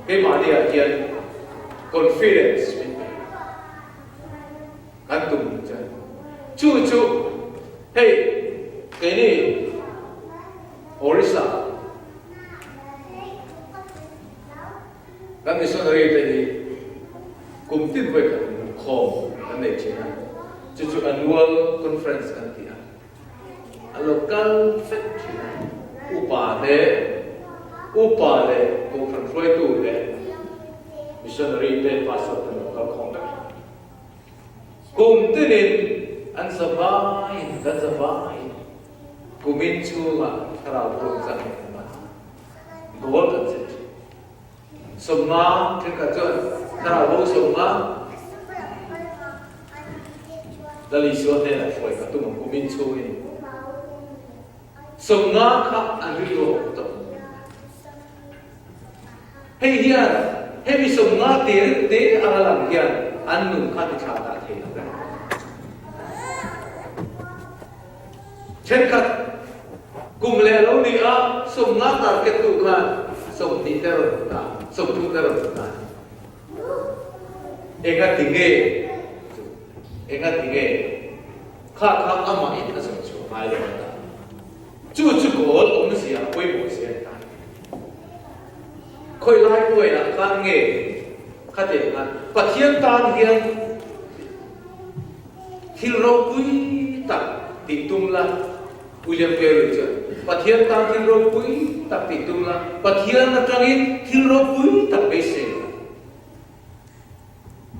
keimahni ah hian confidence min pe. Kan tum chuan chu chu hei keini Orissa kan missionary te hi kum tin vawi khat inkhawm kan nei thin a, chu chu annual conference kan ti a. A lo kal fek thin a, upa te, upa leh kohhran hruaitu leh missionary te pastor te an lo kal khawm vek thin. Kum tinin an za vaiin, kan za vaiin kumin chhungah thlarau pawh zah nge kan man a, goal kan zir thin. 50 thenkhat chuan thlarau bo 50 Lal Isua hnenah hruai kha tum ang kumin chhungin 50 kha an rilru a awm tawh. Hei hian hemi 50 te reuh te anga lang hian an nun kha ti thlah dah thei lo reng. Thenkhat kum leh lo ni a 50 target tu khan 20 te rawn hmu ta, 30 te rawn hmu ta. Enga ti nge chu? Enga ti nge? Kha kha amah in a zawh chhuah ngai lo a ta. Chu chu goal awmzia a pawimawh zia a ta. Khawi lai puaiah khan nge khatiang khan Pathian tan hian Thil ropui tak tih tum la, William Carey chuan Pathian tan thil ropui tak tih tum la, Pathian atangin thil ropui tak beisei la.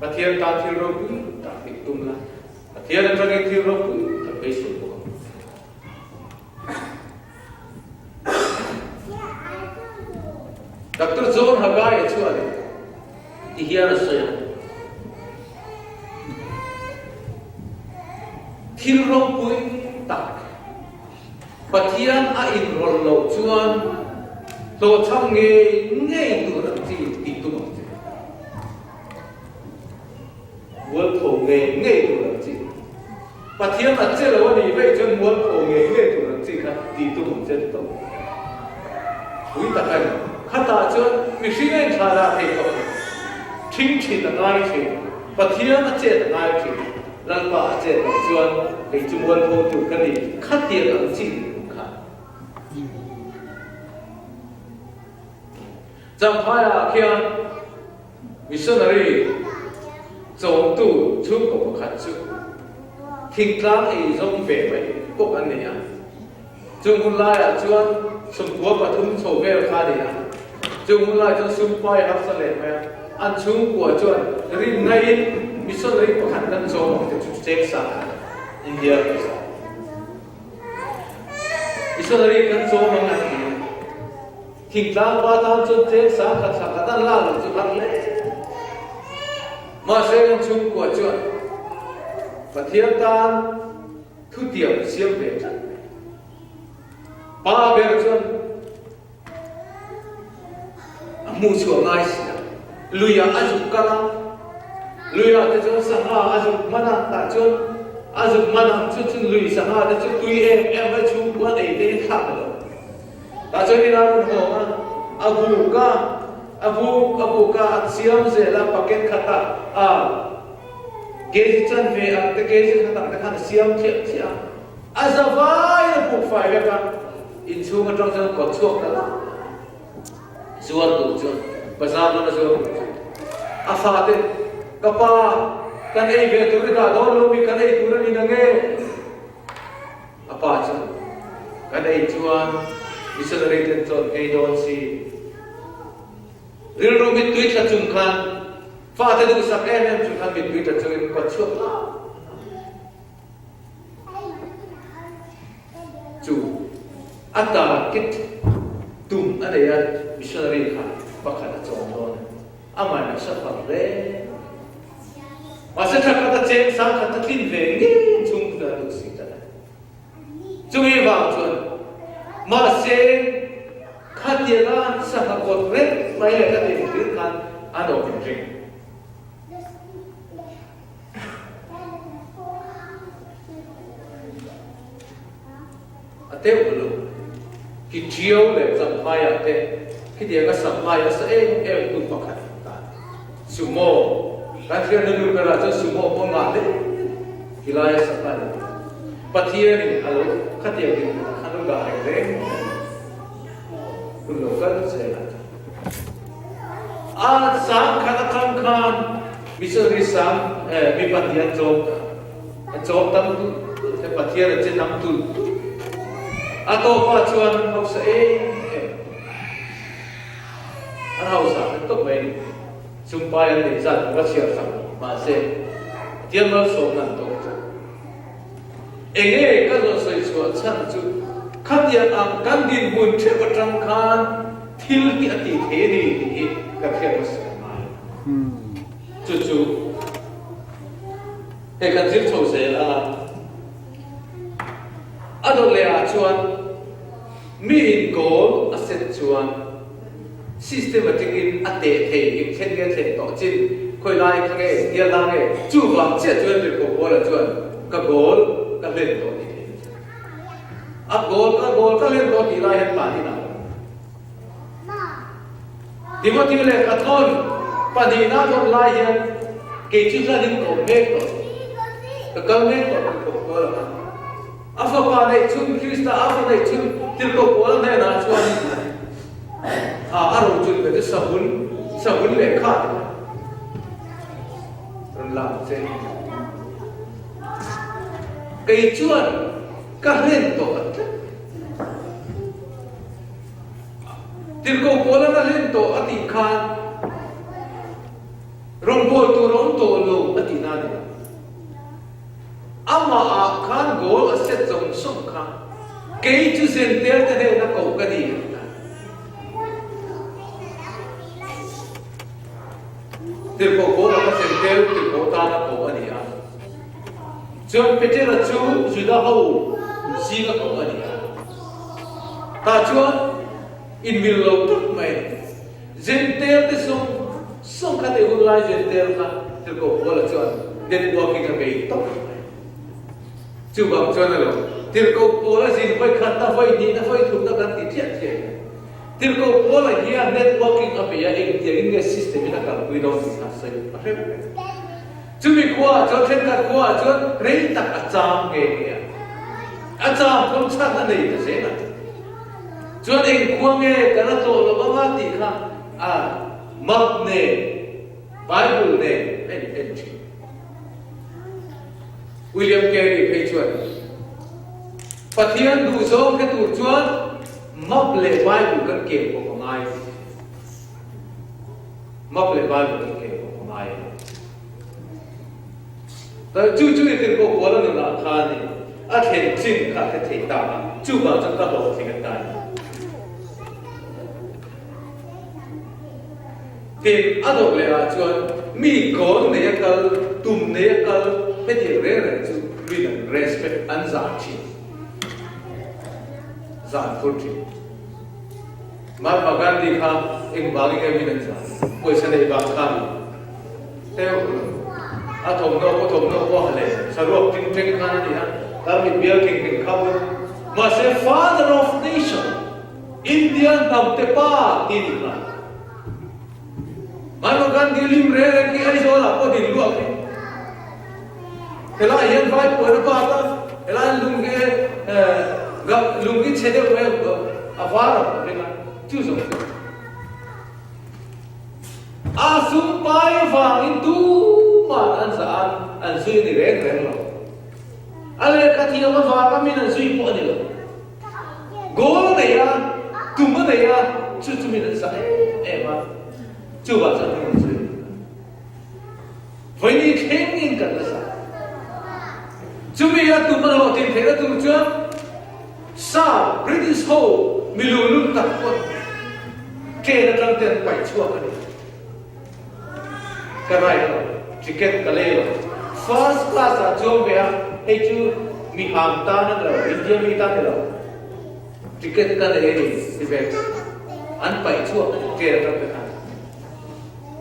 Pathian tan thil ropui tak tih tum la, Pathian atangin thil ropui tak beisei bawk ang. Doctor John Haggai-a chuan ti hian a sawi a, Thil ropui tak Pathian a inrawlh loh chuan hlawhchham ngei ngei tur ang chi tih tum ang che. Mualpho ngei ngei tur ang chi. Pathian a che lo a nih vaih chuan mualpho ngei ngei tur ang chi kha tih tum ang che ti tawh. Pui tak a ni. Khatah chuan mihring a inthlah dah thei tawh lo. Ṭhing ṭhin a ngai ṭhin. Pathian a chet a ngai ṭhin. Lalpa a chet loh chuan kei chu mualpho tur ka ni. Khatiang ang chi tih tum kha. Champhaiah khian Missionary chawmtu chhungkaw pakhat chu thingtlang ei zawng ve mai bawk an ni a. Chung hun laiah chuan 93 chho vel kha a ni a. Chung hun lai chuan sumpai a harsa leh mai a. An chhungkua chuan rin ngaiin missionary pakhat kan chawm ang te chu cheng sa a ni, India pawisa. Missionary kan chawm ang an ti a. Thingtlang pa tan chuan cheng sang khat thla khat an la loh chu har hle. Mahse kan chhungkua chuan Pathian tan thutiam siam ve tlat mai. Pa ber chuan a hmuh chhuah ngai si a, luiah a zuk kal a, luiah te chuan sangha a zuk hman a, tah chuan a zuk hman ang chu chun lui sangha te chu tui em em mai chhungkua nei te hi thlak lo. Tah chuan ina rawn hawng a, a buk a, a buk a buk a, a siam zel a, packet khat ah a kg chanve ang te kg khat ang te khan a siam thliah thliah a, a za vaiin a buk fai vek a, inchhung atang chuan kawt chhuak ta la, zuar tur chuan bazar lama zuar tur chuan. A fate, Ka pa, kan ei ve tur i dah dawn lo mi, kan ei tur a ni nange? A pa chuan, Kan ei chuan missionary ten chawn nghei dawn si. Rilru mittui tla chung khan fate duhsak em em chung khan mittui tla chungin kawt chhuak hlauh Chu a target tum a nei a, missionary kha pakhat a chawm dawn a, amah in a suffer hle. Mahse thla khat a cheng sang khat a tlin ve ngei chung chuan a duh si tlat a. Chumi vang chuan mahse khatianga sangha kawt reng mai leh khatiang hlir khan an awm inring. A teuh lo. Ki ṭiau leh Champhaiah te khitianga supply nasa em em tu pakhat an tan. Sumo, kan hriatna nu berah chuan sumo pawh ngah hle tilaia supply lo. Pathianin a lo khatiang dinhmunah khan lo dah reng reng mai a ni. Hun lo kal zel a. A sangkhat atang khan missionary sang mi pahnih an chawm ta. A chawm tam tulh tulh te Pathian a che tam tulh tulh. A tawpah chuan an hausa em em. An hausa khat tawp mai a ni. Sumpai an neih zat ka va chhiar sak mahse Pathian malsawmna an tawk chu. Enge ka rawn sawi chhuah chhan chu khatiang ang kan dinhmun theuh atang khan thil hi a tih thei a ni tih hi ka hriat hmasa ka ngai. Chu chu hei kan zir chho zel a, a dawt leh ah chuan mi in goal a set chuan systematic in a teh thei eng thlen nge thlen tawh chin khawi lai kha nge engtia la nge chuvang chiah chuan Tirhkoh Paula chuan ka goal ka hlen tawh tih theih a chuan a goal ka goal ka hlen tawh tih lai hian mahni nah Timothy lehkha thawn pahnihna thawn lai hian kei chu hlan in ka awm mek tawh ka kal mek tawh Tirhkoh Paula khan. A fapa neih chhun Krista a fa neih chhun Tirhkoh Paula hnenah chuan a a rochun ve chu sahun sahun lehkha te kha rawn la ang che. Kei chuan ka hlen tawh a tlat. Tirhkoh Paula'n a hlen tawh a tih khan rawngbâwl tur a awm tawh lo a tihna a ni lo. Amah ah khan goal a set zawng zawng kha kei chu Zentel te hnena koh ka ni a ti ta. Tirhkoh Paula kha Zentel tirhkoh tana koh a ni a. Chuan Petera chu Juda ho zinga koh a ni a. Tah chuan inmil lo tak mai a ni. Zentel te zawng zawng kha teh hun lai Zentel kha Tirhkoh Paula chuan networking a bei tawp mai. Chuvang chuan a lo Tirhkoh Paula zin vawi khat na vawi hnih na vawi thum na kan ti chiah chiah hian Tirhkoh Paula hian networking a bei a engtiang in nge system in a kalpui dawn tih kha sawi a hrep reng. Chumi khuaah chuan thenkhat khuaah chuan rei tak a cham nghe nghe a, a cham pawn chhan a nei ta zel a. Chuan eng khua nge ka la tlawh lo anga tih kha a map nen, Bible nen a in en thin. William Carey phei chuan Pathian duhzawng hre tur chuan map leh Bible kan ken pawh a ngai a ti. Map leh Bible kan ken pawh a ngai a ni. Chu chu i tirhkoh kual a nunah khanin a thlen chin kha a hre thei ta a, chuvang chuan ka hlawhtling a ta a ni. Tin, a dawt leh ah chuan mi kawn nei a kal, tum nei a kal hetiang reng reng chu min an respect, an zah thin, zah an phur thin. Mahatma Gandhi kha engvangin nge min an zah? Pawisa neih vang kha a ni. Teuh lo. A thawmhnaw pawh thawmhnaw pawh a ha leh saruak ting teng khan a ni a, tarmit bial thing thing kha pawn. Mahse Father of Nation, India hnamte pa ti ni kha. Mahatma Gandhi lim reng reng khi Aizawl ah pawh din luak hi. Helai hian vai puan a bat a, helai lung hi lung hi chhe deuh mai a var a ring a, chu zawng chu. A sum pai vangin tuman an zah a, an zui a ni reng reng lo. A lehkha thiam avanga min an zui pawh a ni lo. Goal a nei a, tum a nei a, chu chu min an zah em em a, chuvah chuan min an zui a ni. Vawiin thlengin kan la zah. Chumi a tum a hlawhtlin theihna tur chuan Sap, British ho mi luhlul tak pawh train atang te an paih chhuak a ni. Ka ride lo, ticket ka lei lo. First class ah chuang ve a, hei chu mi hang tan a ni lo, India mi tan a ni lo. Ticket ka nei a ni ti ve an paih chhuak a ni train atang te khan.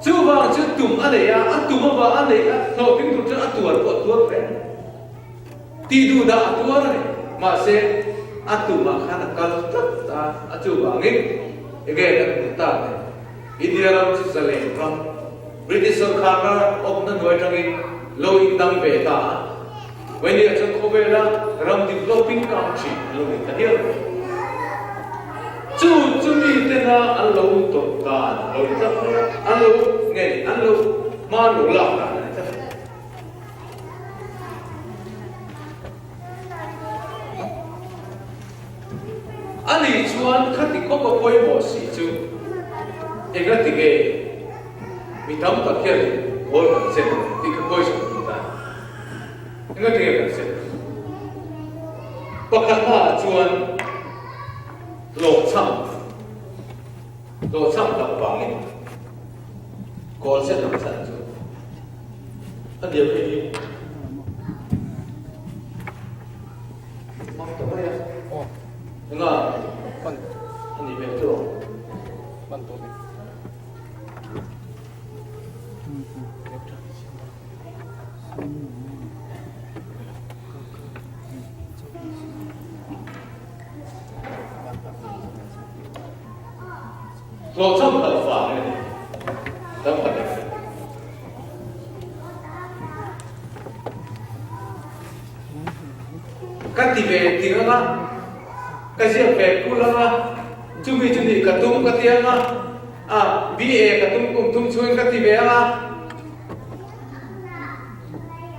Chuvang chu tum a nei a, a tum avang a neih a hlawhtling tur chuan a tuar pawh a tuar reng. Tih duh dah a tuar a ni. Mahse, a tumah khan a kal tlat a, a chuvangin enge kan hmuh tak ni? India ram chu zalen ram, British sorkharna awmna hnuai atangin lo indang ve ta a. Vainia chuan khawvela ram developing country an lo ni ta hial mai. Chu chu mi tena an lo tawrh dan a lo ni tlat mai a, an lo nge ni, an lo hma an lo lak dan a ni tlat mai. Ani chuan khati khawp a pawimawh si chu engati nge mi tam tak hian goal kan chen tih kha question a ni ta. Engati nge kan chen? Pakhatnaah chuan hlawhchham, hlawhchham tak vangin goal chen ang chan chu A nia phei hi Mang ta mai a. Aw. Enga? Hman. A nih hmel chu. Hman tawh ni. Hlawhchham hlauh vang a ni. Tam tak a ni. Ka ti ve ting anga, ka ziak ve kul anga, chumi chu nih ka tum ka ti anga, a BA ka tum kum thum chhungin ka ti ve anga,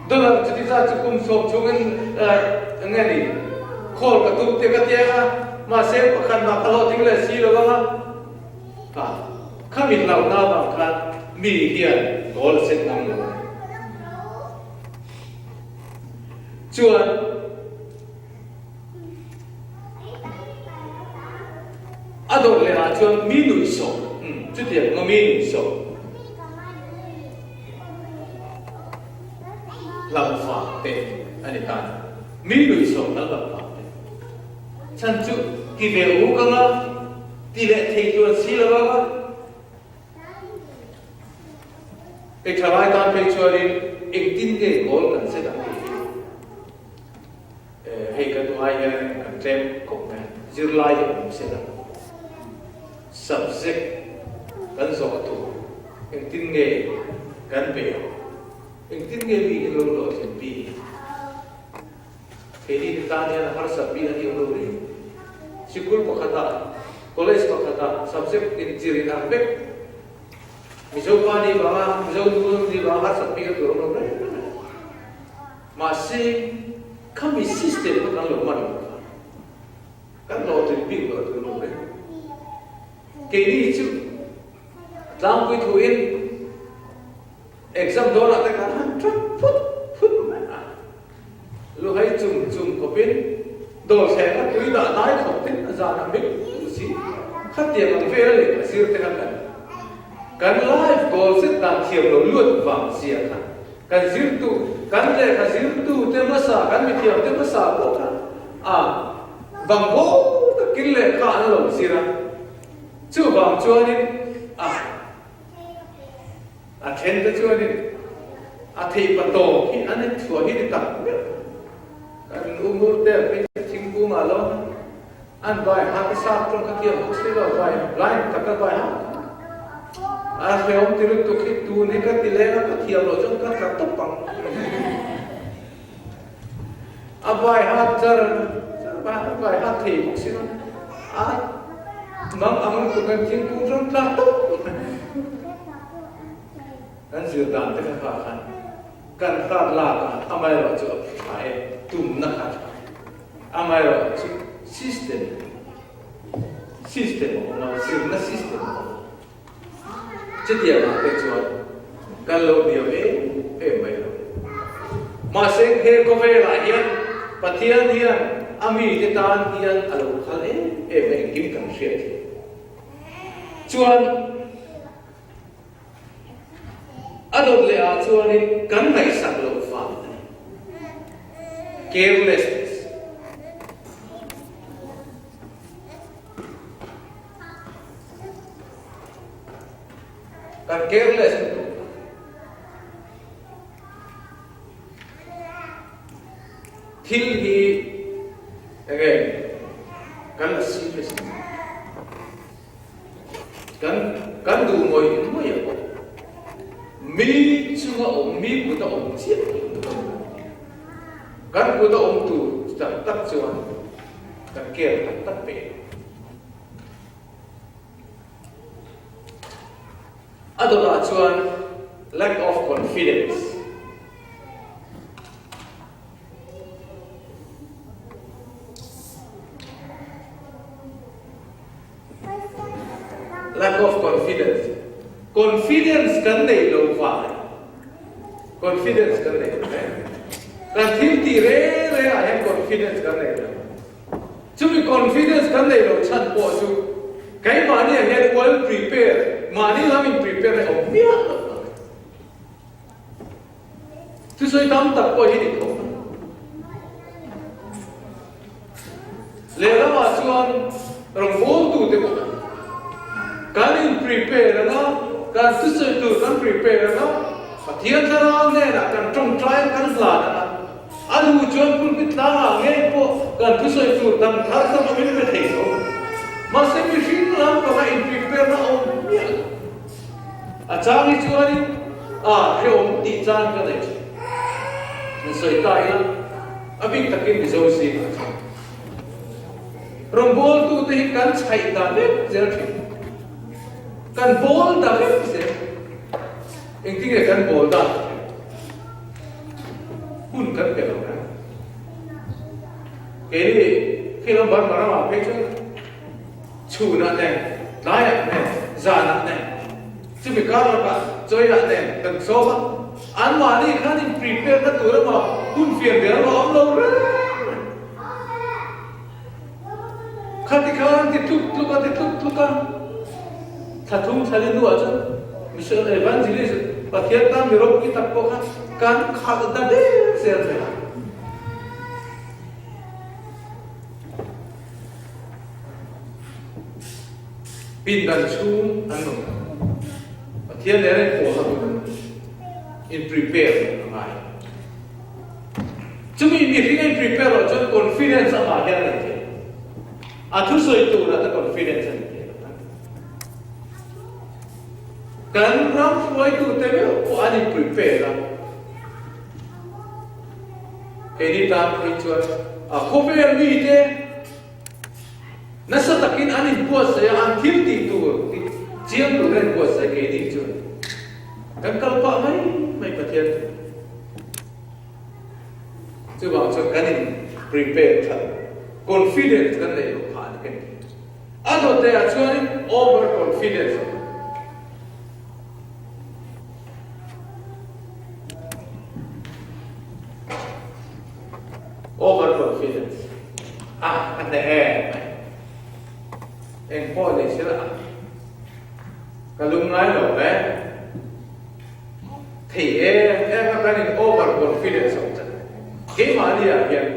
dollar chuti zat chu kum sawm chhungin eng nge ni khawl ka tum te ka ti anga, mahse pakhat mah ka hlawhtling leh si lo anga. Kha khami hlauhna avang khan mi hian goal a set ngam lo a ni. Chuan a dawt leh ah chuan mi nuihsawh, umm chutiang anga mi nuihsawh hlauh vang te a ni ta a ni. Mi nuihsawh kan hlauh vang te. Chhan chu ti ve uk anga. Ti leh thei chuan si lo a. Hei thalai tan phei chuanin engtin nge goal kan set ang tih hi hei ka duh ai hian kan tlem khawp mai a, zirlai hi awm se la subject kan zawh tur engtin nge kan bei ang, engtin nge mi in lo hlawhtlin bik. Keini te tan hian a harsat bik a ni awm lo rih. Sikul pakhatah, college pakhatah subject inzir in ang vek. Mizo pa nih vanga, Mizo nu nih vanga harsat bik a tur awm lo reng reng a ni. Mahse, khami system kha kan lo hman lo kha. Kan hlawhtlin bik lo a tur awm lo reng. Keini chu tlangpui thuin exam dawnah te khan han tap phut phut mai a. Luhai chung chung khawpin dawlthleng a tui dah hnai khawpin a zanah mit duh si. Khatiang ang vel leh a zir te kha kan kan life goal zet dan thiam lo luat vang zia kha kan zirtu kan lehkha zirtu te hmasa kan mithiam te hmasa pawh kha a bang bo takin lehkha an lo zir a. Chuvang chuanin a. A then te chuanin a theih pa tawp hi an en chhuah hi ni tak meuh. Kan umur te an phei chu thingkung ah lo an vai hat a sap tawng kha thiam bawk si lo vai blind tak a vai hat a hrehawm ti lutuk hi tun hi ka ti leng a ka thiam loh chuan ka tla tawp ang. A vai hat char char vai hat vai hat thei bawk si lo a mang ang lutuk an thingkung chuan tla tawp. zir dan te kha kha khan kan hrat lak a, amaherawhchu a tha e, tumna kha a tha. Amaherawhchu system, system a awm a, zirna system a awm a. Chutiangah te chuan kan lo hniam em em mai lo. Mahse he khawvelah hian Pathian hian a mite tan hian a lo phal em em a engkim kan hriat hi. Chuan a dawt leh ah chuanin kan ngaihsak loh vang a ni. Carelessness. Kan careless lutuk. Thil hi enge kan la serious lo. Kan kan duh ngawih ngawih a pawh mi chunga awm mi kuta awm chiah lutuk a ni. Kan kuta awm tur tak tak chuan kan care tak tak pek. A dawtah chuan lack of confidence. Lack of confidence. Confidence kan nei lo vang a ni. Confidence kan nei lo e. Kan thil tih reng rengah hian confidence kan nei lo. Chumi confidence kan nei loh chhan pawh chu keimahni ah hian well prepare, mahni lam in prepare a awm miah loh vang a ni. Thusawi tam tak pawh hi ni tho mai. Lehlamah chuan rawngbawltute pawh kan in prepare anga, kan thusawi tur kan prepare anga, Pathian thlarau hnenah kan tawngtai a, kan hlan anga, A duh chuan pulpit tlangah ngei pawh kan thusawi tur dang thar tam a min pe thei lo. Mahse mihring lam panga in prepare na awm miah lo. A chang hi chuanin a hrehawm tih chan ka nei thin. Min sawi ta ila a bik takin Mizo zingah chuan rawngbawltute hi kan chhaih ta vek zel thin. Kan bawl ta vek zel. Engtin nge kan bawl dan thin? Hun kan pe lo reng. Keini khi lam Burma ramah phei chuan chhunah nen, tlaiah nen, zanah nen, chumi kar lakah chawiah nen kan sawm a, anmahni khan in prepare na tur emaw hun fian vel emaw a awm lo reng reng. Khati khan ti tluk tluk a, ti tluk tluk a, thla thum thla li hnuah chuan Mission Evangelist Pathian tan mi ropui tak pawh kha kan khalh ta der zel mai a. Pindan chhung an rawn kal. Pathian nen a inpawlna hun an in prepare a ngai. Chumi mihring a in prepare loh chuan confidence amah hian a nei thei lo. A thusawi turah te confidence a nei thei lo. Kan ram hruaitute meuh pawh an in prepare a. Keini tan phei chuan a khawvel mite nasa takin an inbuatsaih a, an thil tih tur chiang turin an inbuatsaih keini chuan kan kal pah mai mai Pathian thu. Chuvang chuan kan in prepare that, confidence kan neih loh phah a ni kan ti. A dawt ah chuanin over confidence a awm. Over confidence a a hneh em mai. Eng pawh ni sela ka lungngai lo ve. Thei em em a kan in over confidence awm chan keimahni ah hian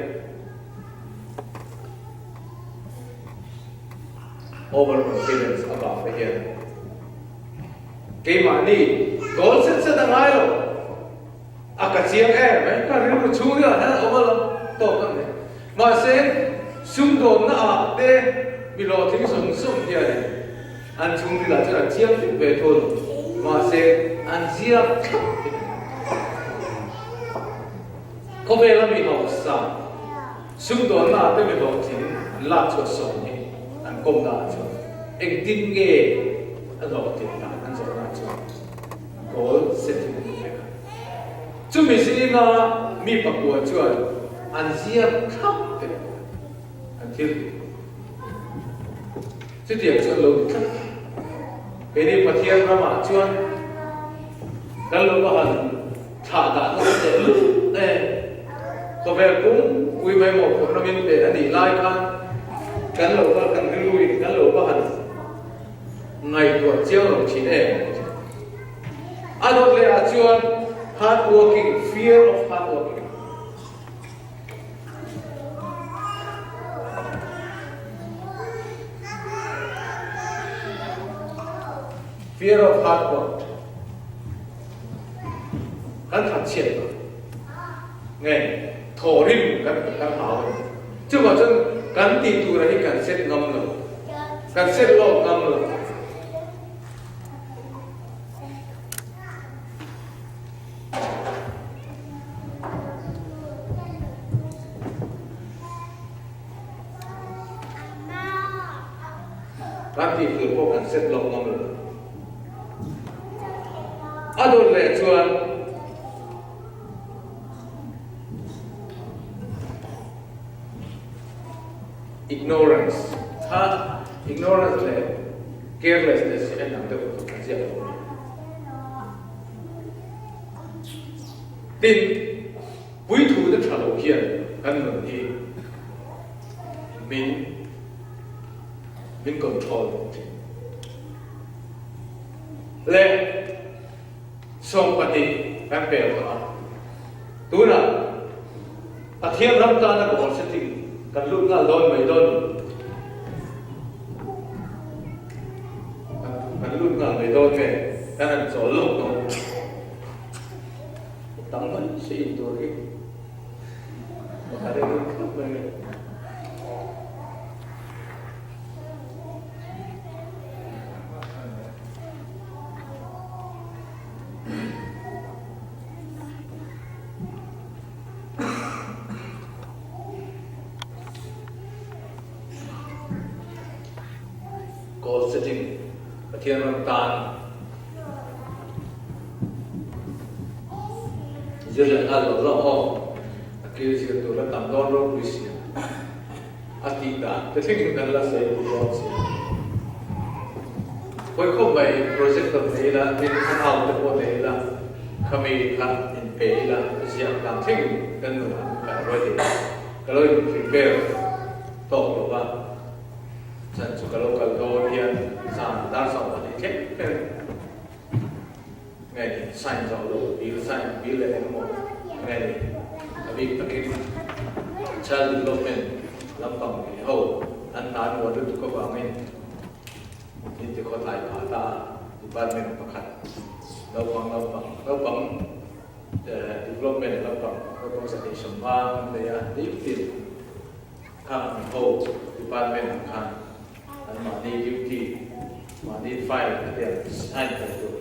over confidence avang te hian keimahni goal set set a ngai lo a ka chiang em mai ka rilru chhung ah hian a awm alawm tawk ang nei mahse sumdawnna ah te mi hlawhtling zawng zawng hianin An chhungril ah chuan an chiang vek ve thung. Mahse, an ziak thlap hi a ni. Khawvela mi hausa, sumdawnna ah te mi hlawhtling an lak chhuah sawm hi an kawmna ah chuan engtin nge a hlawhtlin dan an zawhna ah chuan goal setting a ni. Chumi zinga mi pakua chuan an ziak thlap teh an thil tih. Chutiang chu an lo ti tlat. Keini Pathian ramah chuan kan lo va han thlah dah nasa teh lut e. Khawvel pum pui mai mawhphurhna min pe a nih lai khan kan lo va kan rilruin kan lo va han ngaihtuah chiang lo thin em. A dawt leh ah chuan hard working, fear of hard working. Fear of hard work. Kan that chhiat lo. Nge thaw rim kan kan hau a ni. Chuvang chuan kan tih tur hi kan set ngam lo. Kan set lawk ngam lo. Kan tih tur pawh kan set lawk ngam lo. A dawt leh chuan ignorance kha ignorance leh carelessness hi a inang deuh a ziak lo a ni. Tin, puithu te tha lo hian kan nun hi min min control thin. Le 20 kan pel tawh a, tunah Pathian ram tana goal setting kan lut nghal dawn mai dawn kan lut nghal mai dawn nge kan han chawl lawk dawn. Tam mai se in tur hi pakhat a lut khawp mai nge. Goal setting, Pathian ram tan zir leh nghal lo zawk aw, a kil zir tur la tam dawn ropui sia, a tih dan te thlengin kan la sawi duh dawn sia. Hawi khawp mai projector nei ila, tin thlarau te pawh nei ila, khami kha inpe ila, ziah dan thlengin kan nun ah kan ruai thei a, ka lo in prepare tawk lo va, chan chu ka lo kal dawn hian zan dar 20 thleng thleng nge ni sign zawh lo, bill sign bill leh engemaw nge ni a bik takin child development lampang ho an hna nuam lutuk avangin. Min ti khawtlai phah ta a, department pakhat naupang naupang naupang development lampang naupang 250 an nei a, nitin khang ang ho department ang khan an mahni duty mahni file te te an sign fel tur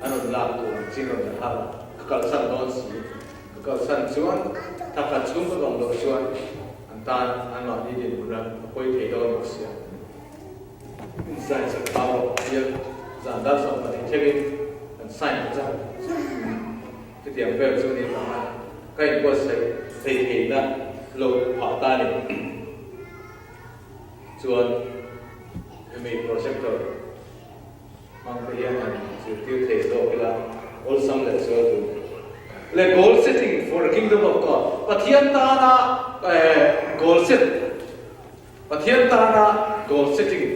an rawn lak tur ang chi rawn la har a, ka kalsan dawn si, ka kalsan chuan thakhat chhung ka awm loh chuan an tan an mahni dinhmun a pawi thei dawn bawk sia. In sign sak thau rawh tia zan dar 20 thlengin kan sign ta chak chak. Chutiang vel chu ni vanga ka inbuatsaih thei theihna lo phah ta ni. Chuan hemi projector hmang te hian han zirtir thei zawk ila awlsam leh zual tur. Le goal setting for the kingdom of God Pathian tana goal set Pathian tana goal setting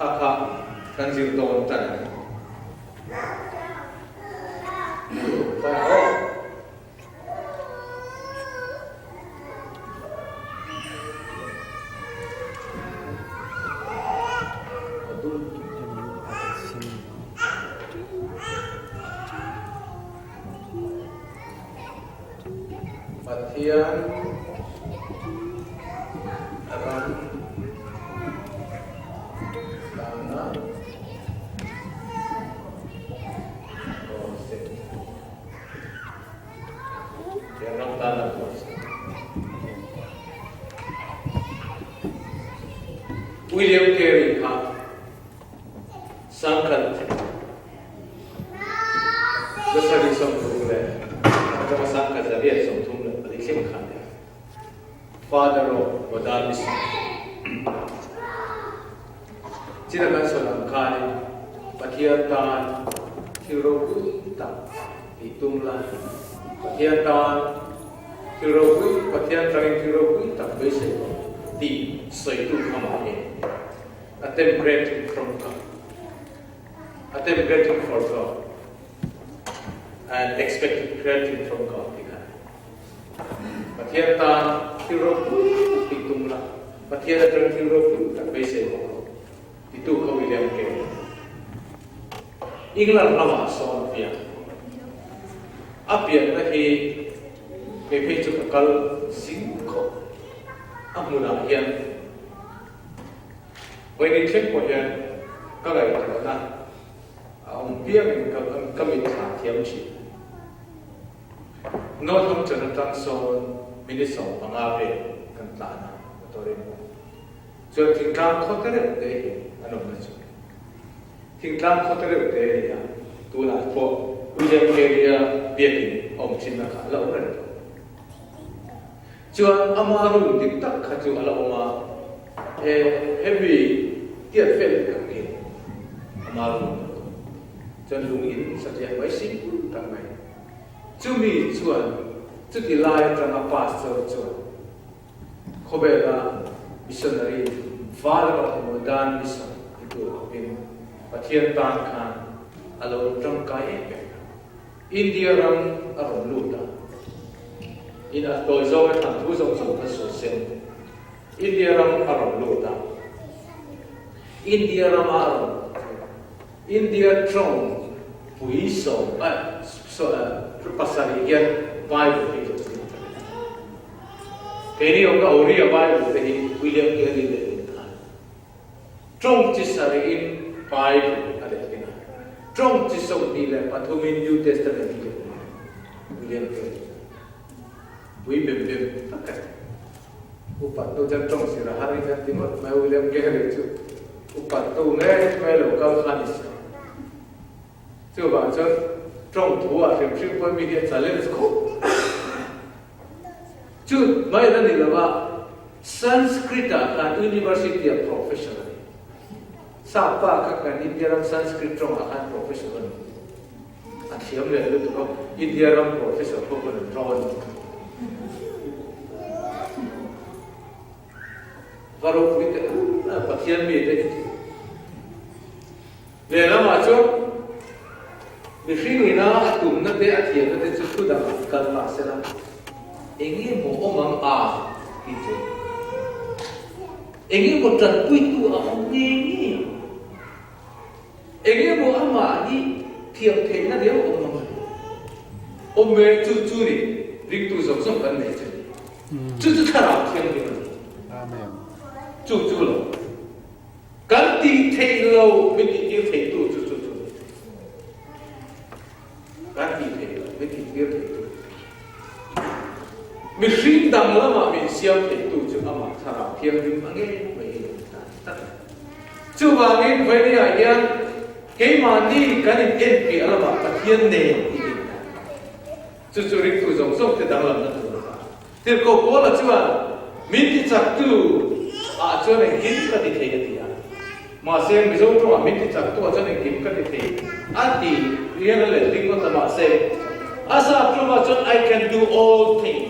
kha kha kan zir dawn tan a ni. Pathian ram tana goal set. Pathian ram tana goal set. William Carey kha 1000. atanga 1834 thleng khan a ni. Father of Modern Mission. China kan sawi ang khanin Pathian tan thil ropui tak tih tum la, Pathian tan thil ropui, Pathian tangin thil ropui tak beisei rawh tih sawitu kha mah hi attempt great thing from God, attempt great thing for God and expect great thing from God tih kha a ni. Pathian tan thil ropui tak tih tum la, Pathian atang thil ropui tak beisei bawk rawh, titu kha William Carey. England ramah sawn a piang. A pianna hi kei phei chu ka kal zing khawp a hmunah hian vawiin thleng pawh hian ka ngaihtuahna a awm piangin ka mitthla thiam thin. Northampton atang sawn minute 15 vel kan tlan a, motor in. Chuan thingtlang khaw te reuh te hi an awm na chu. Thingtlang khaw te reuh te a ni a, tunah pawh William Carey-a biakin a awm thinna kha a la awm reng tawh. Chuan ama room dik tak kha chu a la awm a, he hemi tiat vel kan hi ama room a awm. Chuan lung in satliah mai simple tak mai. Chumi chuan chuti lai atanga pastor chuan khawvela missionary Father of Modern Mission ti tur khawpin Pathian tan khan a lo tangkai em em a. India ram a rawn lut a, in a tawi zawng e than thu zawng zawng kha sawi sen. India ram a rawn lut a, India rama a rawn India tawng pui sawm pasarih hian Bible hi lo zir ta vek a. Keini awmna Oriya Bible te hi William Carey lehling khan tawng chi sarihin Bible a lehling a, tawng chi 23in New Testament hi lehling a, William Carey khan. Pui bem bem tak a ni. Upat hnu chuan tawng zir a har in kan ti ngawt mai William Carey chu upat hnu ngei mai lo kal kha a ni si. Chuvang chuan tawng thu ah hrim hrim pawh mi hi a challenge khawp chu mai la ni lova Sanskrit ah khan University ah professor a ni. Sap pa kha kan India ram Sanskrit tawng ah khan professor a ni. A thiam leh lutuk a, India ram professor pawh pawn an rawn. Va ropui teh a, Pathian mi te hi chu. Lehlamah chuan mihring ina a tumna te a thiamna te chu thu dangah kal ta sela, eng nge maw awm ang a tih chu eng nge maw tanpuitu a awm ngei ngei ang. Eng emaw amah hi thiam theihna riau awm ang a ni. Awm e, chu chu ni, ringtu zawng zawng kan nei chu ni. Chu chu thlarau thianghlim a ni. Amen. Chu chu lo. Kan tih theih lo min tih tir theitu chu chu chu ni. Kan tih theih lo min tih tir theitu. Mihring dang lamah min siam theitu chu amah thlarau thianghlim a ngei mai hi lo ni ta tak a ni. Chuvangin Vainia hian keimahni kan in en piah lamah Pathian nen tih in a chu chu ringtu zawng zawng te danglamna tur a ta. Tirhkoh Paula chuan min ti chaktu ah chuan engkim ka ti thei a ti a. Mahse Mizo tawngah min ti chaktu ah chuan engkim ka ti thei a ti hian a letling ngawt a mahse a zap tawngah chuan I can do all things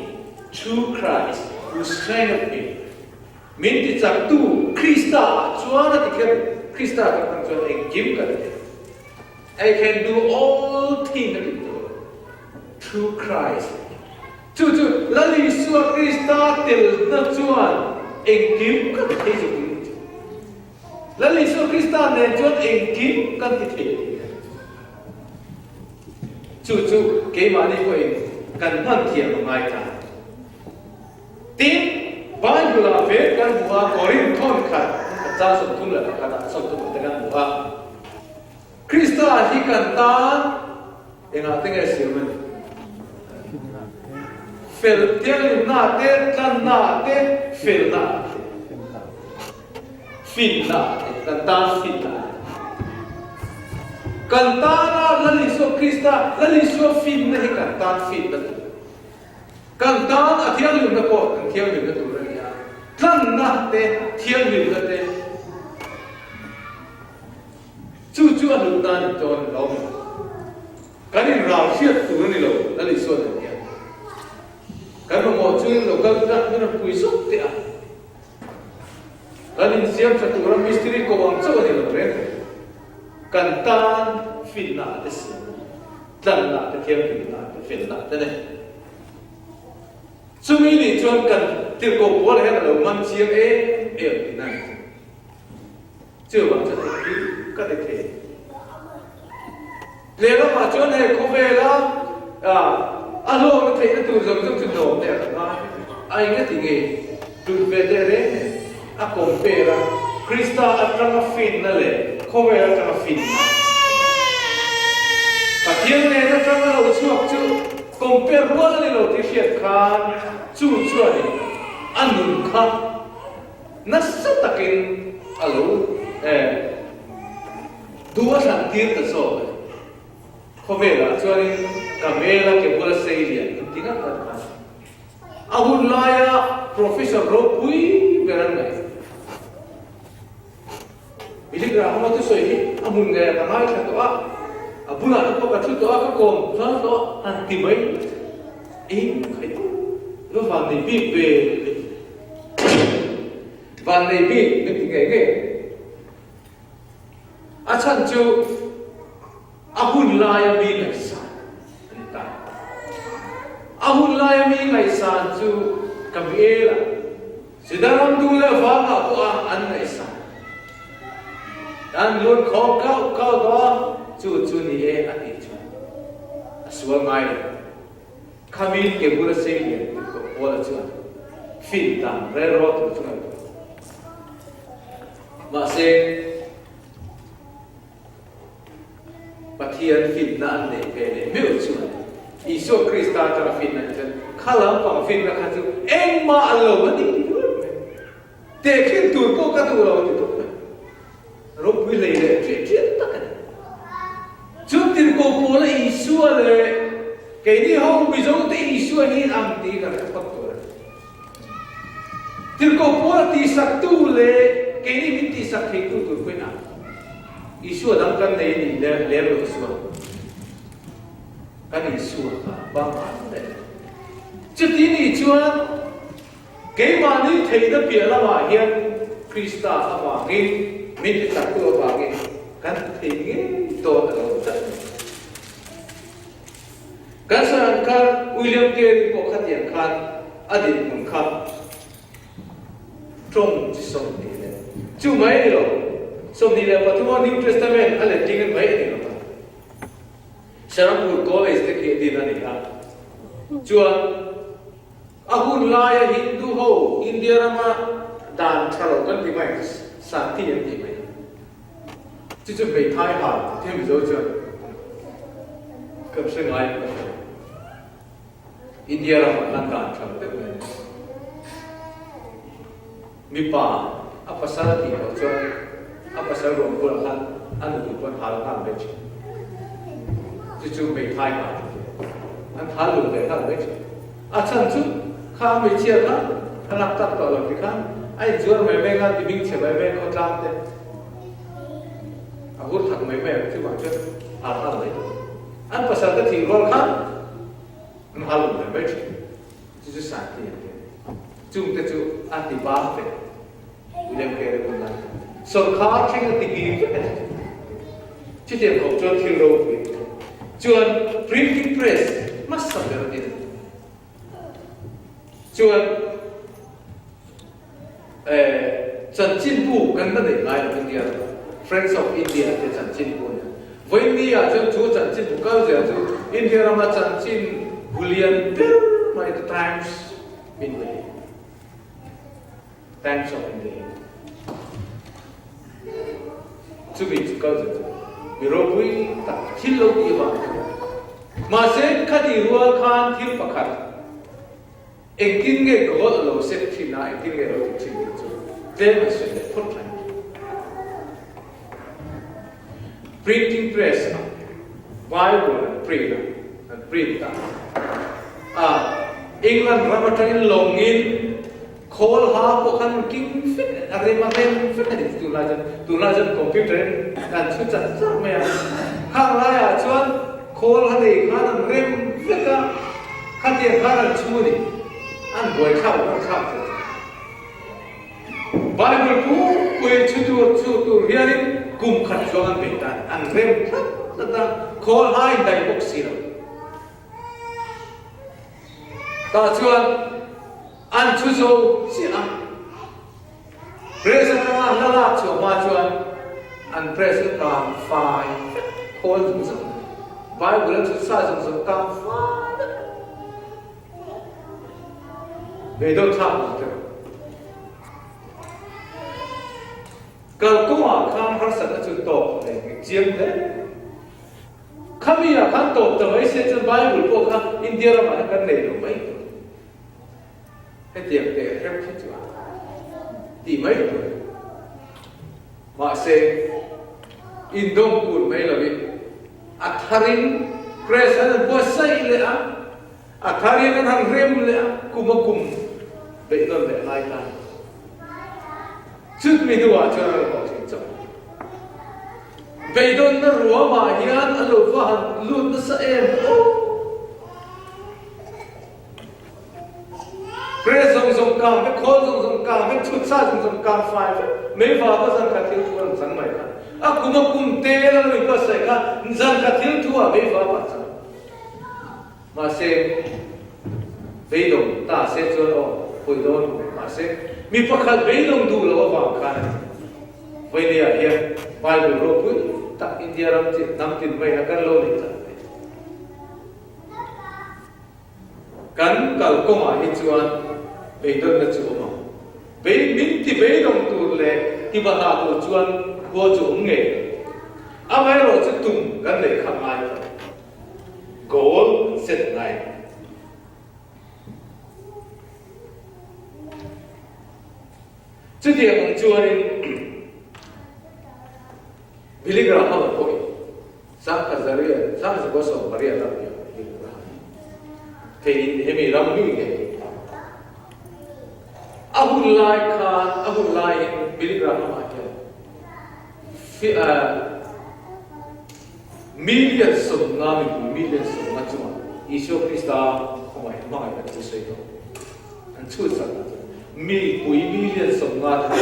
through Christ who strengthened me. Min ti chaktu Krista ah chuan a ti kher Krista kan hmang chuan engkim ka ti thei. I can do all things a ti tur through Christ. Chu chu Lal Isua Krista telna chuan engkim ka ti thei zawk tih chu. Lal Isua Krista nen chuan engkim kan ti thei tih a ni. Chu chu keimahni pawhin kan hman thiam a ngai ta. Tin, Bible-ah ve kan hmu a, Korinth thawn khat a chang 31 ah 30 te kan hmu a. Krista hi kan tan engah te nge siam a ni? Fel thianghlimna te, tlanna te, felna te, finna te, kan tan finna a ni. Kan tana Lal Isua Krista, Lal Isua finna hi kan tan finna tur. Kan tan a thianghlimna pawh kan thianghlimna tur a ni a, tlanna te, thianghlimna te, chu chu a hlutna a ni dawn lo. Kan inral hriat tur a ni lo, Lal Isua nen hian. Kan mamawh chungin lo kal ila min rawn pui zawk teh a. Kan insiam tha tura mistiri ko ang chauh a ni lo reng. Kan tan finna te siam, tlanna te, thianghlimna te, felna te nei. Chumi nih chuan kan tirhkoh pawl hian a lo man chiang em em tihna a ni. Chuvang chuan engkim ka ti thei. Lehlamah chuan hei khawvela a hlawkna theihna tur zawng zawng chu hnawm te a ka ngai. A engati nge tun ve teh reng nen a compare a, Krista atanga finna leh khawvel atanga finna. Pathian nen atanga lo chhuak chu compare rual a ni lo tih hriat khan chu chuanin a nun kha Nasa takin a lo duh a thlan tir ta zawk e. Khawvelah chuanin ka hmela ke bula sei lian inti ngat ngat khan a hun laia Professor ropui ber an ngaih. Billy Graham-a thusawi hi a hmun ngeiah ka ngaithla tawh a, a bulah te pawh ka thu tawh a, ka kawm nghal tawh a, han ti mai eng khaih va van nei bik ve le. Van nei bik min ti ngei ngei a. A chhan chu a hun laia mi ngaihsan a ni ta. A hun laia mi ngaihsan chu ka hmel a. Juda ram duh leh vangah pawh a an ngaihsan. An lut khawm kauh kauh tawh a, chu chu ni e a tih chuan a sual ngai lo. Khamin ke bula sei lian tih tawh Paula chuan fin dan rel rual tur chu ngaihtuah. Mahse, Pathian finna an neih ve leh meuh chuan Isua Krista atanga finna ni chuan kha lampang finna kha chu engmah an lo va ti tut mai. Tehkhin tur pawh ka duh lo a ti tut mai. Ropui hlei leh ṭiah ṭiah tak a ni. Chu tirhkoh pawla Isua leh keini ho Mizote Isua hi ang tiin a hre phawt tur a ni. Tirhkoh Paula tihsaktu leh keini min tihsak theitu tur pawhin a Isua dang kan nei a nih leh lem loh chuan kan Isua kha pangngai leh. Chuti nih chuan keimahni theihna piah lamah hian Krista avangin min tichaktu avangin kan ti thei ngei dawn a lo tlat mai. Kan sawi ang khan William Carey pawh khatiang khan a dinhmun kha tawng chi 20 leh chu mai a ni lo, 23 a New Testament a letling mai a ni lo va. Serampur College te khi a din a ni a. Chuan a hun laia Hindu ho India rama dan tha lo kan ti mai, Sati an tih mai. Chu chu hmeithai hal thil Mizo chuan kan hre ngai ka hre lo. India ramah khan dan tha lo deuh mai a ni. Mipa a pasal a tih loh chuan a pasal ruang bulah khan a nupui pawh an hal nghal mai thin. Chu chu hmeithai hal ti thin. An hal lun ve nghal mai thin. A chhan chu kha hmeichhia kha a lak tak tawh lo ti khan a inzuar mai mai khan ti hming chhe mai mai khawtlang te a hur thak mai mai ang chuvang chuan hal hal mai tur. An pasal te thih rual khan an hal lum ve mai thin. Chu chu Santi an ti a ni. Chung te chu a ti bang vek William Carey hun lai khan. Sawrkhar thleng a ti ngir vek a ni. Chutiang khawp chuan thil ropui chuan printing press hmasa ber a ni. Chuan chanchinbu kan la neih ngai lo India ramah, Friends of India te chanchinbu a nia. Vawiinni-ah chuan chu chanchinbu kal zel chu India rama chanchinbu lian ber mai The Times India hi. Times of India hi. Chumi chu kal zel chu mi ropui tak thil lo tih avang chuan. Mahse khati rual khan thil pakhat Engtin nge goal a lo set thin a, engtin nge a lo ti thin tih chu tlem an sawi leh phawt thin. Printing press ah Bible an print a, an print a, a. England ram atangin lawngin khawl ha pawh khan king vek a rem a rem vek a ni tunlai chuan. Tunlai chuan computer in kan chhu chat char mai a. Khang laiah chuan khawl ha nei khan an rem vek a, khatiang khan an chhu a ni. An buaithlak an thlak tlat. Bible pumpuiin chhu tur chhu tur hianin kum khat chuang an bei tan an rem tlat tlat a, khawl ha in daih bawk si lo. Tah chuan an chhu zo chiah a, press atanga hla lak chhuah hma chuan an press chu kang fai vek, khawl zawng zawng Bible an chhut sa zawng zawng kang fai vek. Beidawn thlak lo teh. Kalkawngah khan harsatna chu tawp leh ngei chiang hle. Khami ah khan tawp ta mai se chuan Bible pawh kha India ramah hian kan nei lo mai tur. Hetiang teh hrep hi chu a tih mai tur. Mahse, indawm kun mai lovin a tharin press an han buatsaih leh a. A tharin an han rem leh a, kum a kum beih nawn leh ngai ta. Chutmi hnuah chuan a rawn haw thin chauh. Beidawnna ruamah hian a lo va han lut nasa em aw! Press zawng zawng kang vek, khawl zawng zawng kang vek, chhut sa zawng zawng kang fai vek, mei vaka zan khat thil thu an chang mai kha. A kum a kum te a lo inbuatsaih kha zan khat thil thu ah mei va pah chang. Mahse, beidawng ta se chuan aw, pawi dawn lo. Mahse, mi pakhat beidawng duh loh avang khan a ni. Vawinia hian Bible ropui tak India ram chi hnam tin maiin a kan lo nei tlat mai. Kan kalkawngah hi chuan beidawnna chu awm ang. Bei min ti beidawng tur leh ti bahlah tur chuan khua chu awm ngei ang. Amaherawh chu tum kan neih kha ngai tawh. Goal set ngai. Chutiang ang chuanin Billy Graham-a pawhin 1900 1928 a piang Billy Graham theiin hemi ram mi ngei a hun lai khan a hun laiin Billy Graham-a hian Million 50 mipui million 50 chungah Isua Krista khawngaih hmangaih an chu sawi tawh. An chhut sak ah chuan mipui million 50 te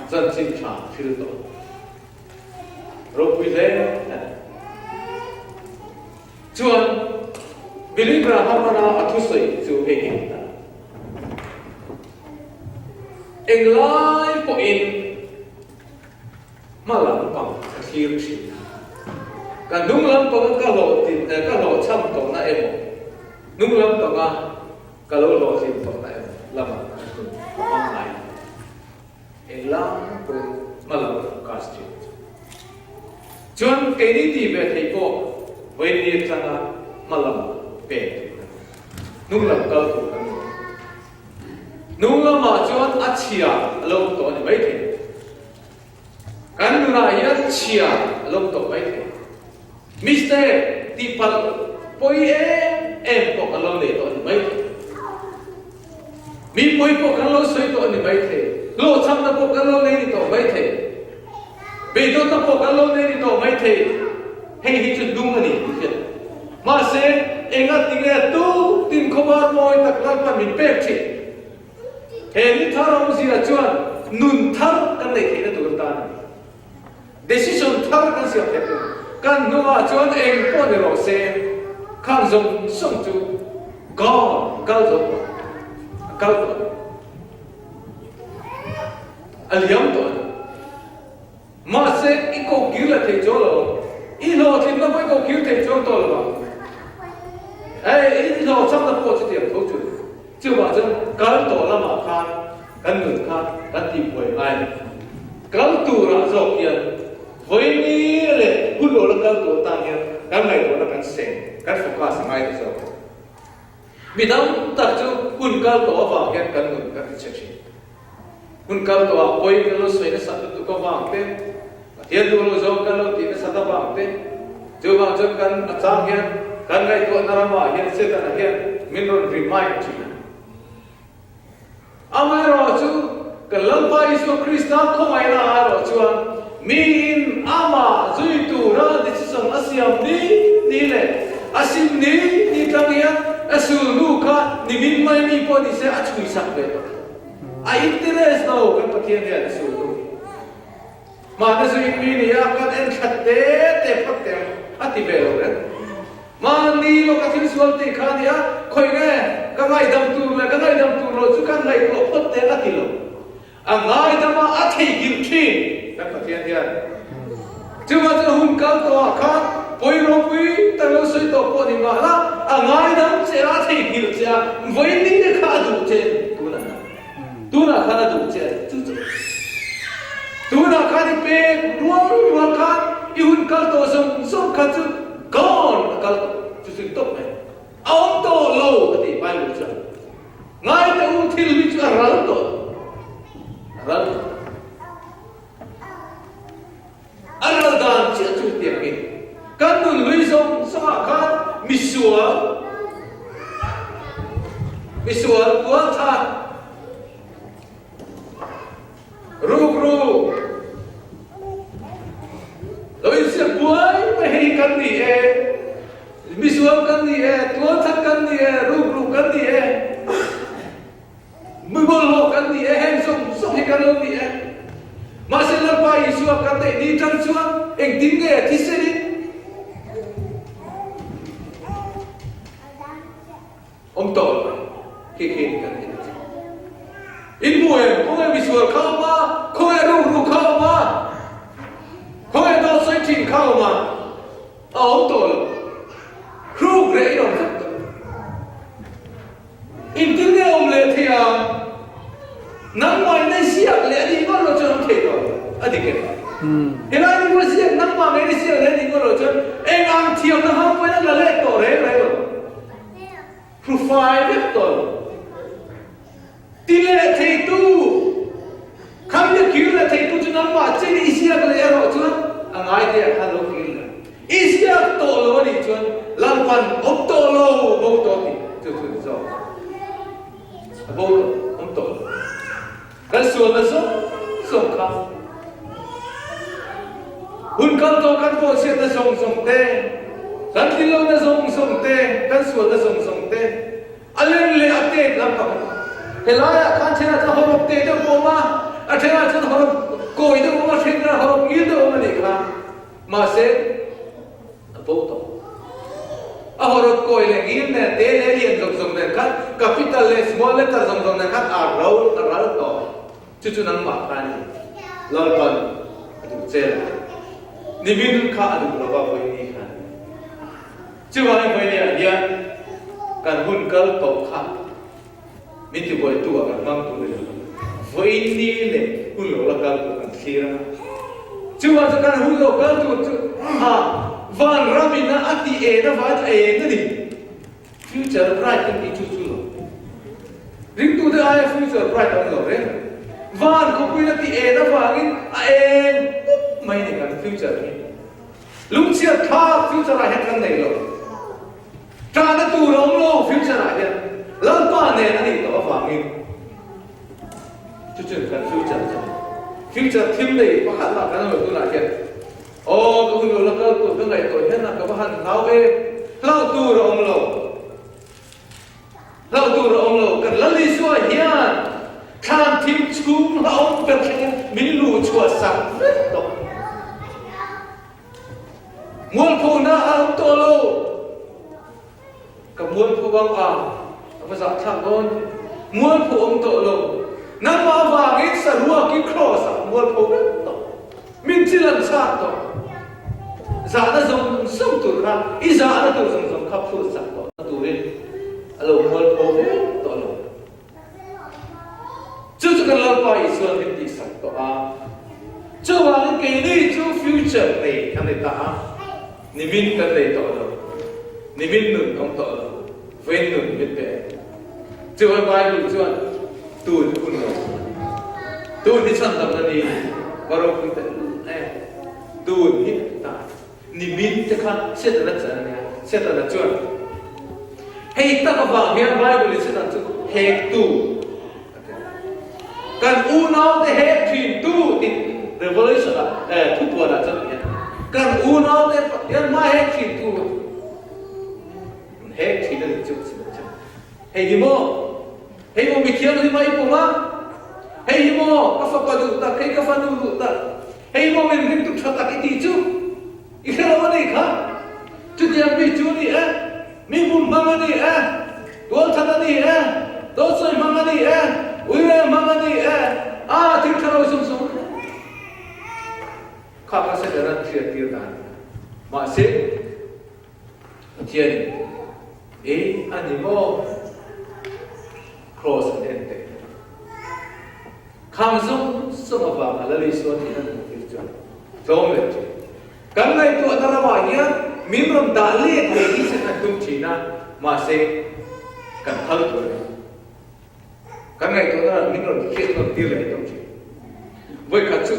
chanchin tha thil tawh. Ropui hle a ni. Chuan Billy Graham-a a thusawi chu hei hi a ni ta. Englai pawhin Hma lampang ka thlir thin a, ka hnung lampanga ka hlawhtlin eh ka hlawhchham tawhna emaw, hnung lampanga ka lo hlawhtlin tawhna emaw lamah ka hnun ka hmang ngai lo. Englam pawhin hma lam ka focus thin chu. Chuan keini tih ve theih pawh vawiin ni atanga hma lam pen tur a ni. Hnung lam kal tur kan ni lo. Hnung lamah chuan a chhia a lo awm tawh a ni maithei. Kan nunah hian chhia a lo tawh mai thei. Mistake tih palh pawi em em pawh kan lo nei tawh a ni mai thei. Mi pawi pawh kan lo sawi tawh a ni mai thei. Hlawhchhamna pawh kan lo nei ni tawh mai thei. Beidawnna pawh kan lo nei ni tawh mai thei. Hei hi chu hnung a ni tih hriat. Mahse, enga tinge tu tin khawvar mawi tak Lalpan min pek thin? He ni thar awmzia chuan nun thar kan neih theihna tur atan a ni. Decision thar kan siam theih tur. Kan hnungah chuan eng pawh ni rawh se, khang zawng zawng chu gone, kal zo tawh, a kal tawh a ni. A liam tawh a ni. Mahse, i kohkir la thei chuang lo ang. I hlawhtlinna pawh i kohkir thei chuang tawh lo ang. Hei, i hlawhchhamna pawh chutiang tho chu. Chuvang chuan kal tawh lamah khan kan nun kha kan tihbuai ngai lo. Kal turah zawk hian vawiini leh hun lo la kal tur atan hian kan ngaihtuahna kan seng, kan focus a ngai ta zawk a. Mi dang tak chu hun kal tawh avang hian kan nun kan tichhe thin. Hun kal tawh ah pawi kan lo sawi nasat lutuk avang te, Pathian duh lo zawng kan lo tih nasat avang te, chuvang chuan kan a chang hian. kan ngaihtuahna ramah hian Setana hian min rawn remind thin a. Amaherawhchu, kan Lalpa Isua Krista khawngaihna erawh chuan miin amah zui tura decision a siam ni ni leh a sim ni ni tang hian a sulhnu kha nimin mai mi pawh ni se a chhuisak ve tawh. A interest lo kan Pathian hian a sulhnu hi. Mahni zuin mi nia kan en thlat te te phawt teh ang a ti ve lo reng. Mahni lawka thil sual tih kha a nia, khawi nge ka ngaidam tur leh ka ngaidam tur lo chu kan ngaihtuah phawt teh a ti lo. A ngaidam a, a theihnghilh thin kan Pathian hian. Chuvang chuan hun kal tawhah khan pawi ropui tak lo sawi tawh pawh ni mahla a ngaidam che a, a theihnghilh che a, vawiin te kha a duh che tunah. Tunah khan a duh che a ni. Chu chu tunah khan i pek rual rual khan i hun kal tawh zawng zawng kha chu gone a kal tawh. Chu chu i tawp mai. A awm tawh lo a ti Bible chuan. Ngai teh u thil hi chu a ral tawh. A ral tawh. A ral dan chiah chu tiangin kan nun hlui zawng zawngah khan misual, misual tualthat, rukru, lo insiak buai mai hei kan ni e, misual kan ni e, tualthat kan ni e, rukru kan ni e. Mi bawlhhlawh kan ni e, heng zawng zawng hi kan lo ni e. Mahse Lalpa Isua kan neih ni tang chuan engtin nge a thisen in awm tawh lo mai khi khi ni kan en a che. In hmu em? Khawnge misual kha awm a, khawnge rukru kha awm a, khawnge dawt sawi thin kha awm a, a awm tawh lo. Hruk reh in awm vek tawh. Engtin nge awm leh thei a? Nangmah in a ziak leh a nih ngawt loh chuan awm thei tawh lo. A dik em? Helai ni pawh ziak nangmah ngei in a ziak leh a nih ngawt loh chuan eng ang thiamna hang pawhin a la let tawh reng reng lo. Hrufai vek tawh lo. Ti leh theitu, khami a kir leh theitu chu nangmah chen i ziak leh erawh chuan a ngai te ah khan lo kir leh. I ziak tawh lo a nih chuan Lalpan awm tawh lo bo tawh tih chu chu ni zawk. A bo tawh, awm tawh lo. Kan sualna zawng zawng kha hun kal tawh kan bawhchhiatna zawng zawng te, kan tlinlohna zawng zawng te, kan sualna zawng zawng te, A lem leh a tet lampang a ni. Helaiah khan thenah chuan hawrawp teh deuh a awm a, a thenah chuan hawrawp kawi deuh a awm a, a thenah hawrawp ngil deuh a awm a nih kha. Mahse, a bo tawh. A hawrawp kawi leh ngil nen, te leh lian zawng zawng nen khan, capital leh small letter zawng zawng nen khan a ro a ral tawh. Chu chu nangmah kha a ni. Lalpan a duh che lo. Nimin kha a duh lova vawiin khan. Chuvangin vawinia hian kan hun kal tawh kha min tibuaitu ah kan hmang tur a ni lo. Vawiin ni leh hun lo la kal tur kan thlir ang a. Chuvang chu kan hun lo kal tur chu a vanram in a ti en avangin a eng a ni. Future bright kan tih chu chu lo. Ringtute aia future bright a awm lo reng. Van khawpuiin a ti en avangin a eng pup mai a ni kan future hi. Lungchhiat thlak future ah hian kan nei lo. Ṭahna tur a awm lo future ah hian Lalpa nen a nih tawh avangin chu chu kan future chu a ni. Future thim nei pakhat lah kan awm lo tunah hian aw ka hun lo la kal tur ka ngaih tawh hian a ka va han hlau e. Hlauh tur a awm lo. Hlauh tur a awm lo. Kan Lal Isua hian thlan thim chhung hlauhawm ber thlengin min luh chhuah sak vek tawh. Mualphona a awm tawh lo. Ka mualpho bang a, a va zahthlak dawn. Mualpho awm tawh lo. Nangmah avangin saruakin kraws ah mualpho vek tawh. Min thil an chhak tawh. Zahna zawng zawng tur kha, i zahna tur zawng zawng kha phur chak tawh na turin a lo mualpho vek tawh lo. Chu chu kan Lalpa Isuan min tihsak tawh a. Chuvangin keini chu future nei kan ni ta a, nimin kan nei tawh lo, nimin nun awm tawh lo, vawiin nun min pe. Chuvang Bible chuan tun hun lo, tun hi chhandamna ni va ropui ta em, tun hi ta nimin te kha hriat a la chan ania. Setana chuan hei tak avang hian Bible in Setan chu hektu a ti a. Kan unaute hek thintu tih Revelation ah eh thupuan ah chuan ti hian kan unaute Pathian hma hek thintu hek thin a nih chu Setan chuan hei hi maw hei maw mithianghlim a i pawm a hei hi maw ka fapa duh tak hei ka fanu duh tak hei maw min ringtu tha tak i tih chu I hre lo a nih kha. Chutiang mi chu a ni e, mi bum hmang a ni e, tualthat a ni e, dawtsawi hmang a ni e, uire hmang a ni e, a thil tha lo sum sum kha kha Satan an hriat tir dan a ni. Mahse, Pathianin e a ni maw? Kraws an en teh. Khang zawng zawng avanga Lal Isua thin an hmuh tir chuan tlawm leh thin. Kan ngaihtuahna ramah hian min rawn dah let leh hi sen an tum thin a, mahse kan phal tur a ni. Kan ngaihtuahna ramah min rawn hriat nawn tir leh tum thin. Vawikhat chu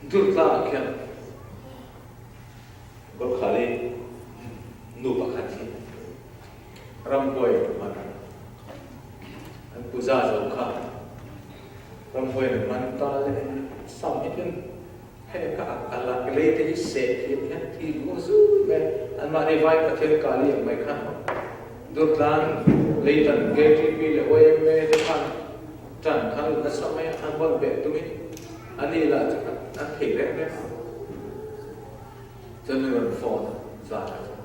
Durtlang ah khian Gorkhali nu pakhat hi Ramhuai hman an puja zo kha ramhuai an hman ta le sam hi chuan hei ka a lak lei te hi seh thiam hian thi luh zui mai an mahni vai Pathian kali ang mai kha Durtlang Leitan KTP leh YMA te khan tan khan nasa mai a an vawn beh tumin ani lah chu an thei reng reng a. Chuan min rawn phone a, zan ah chuan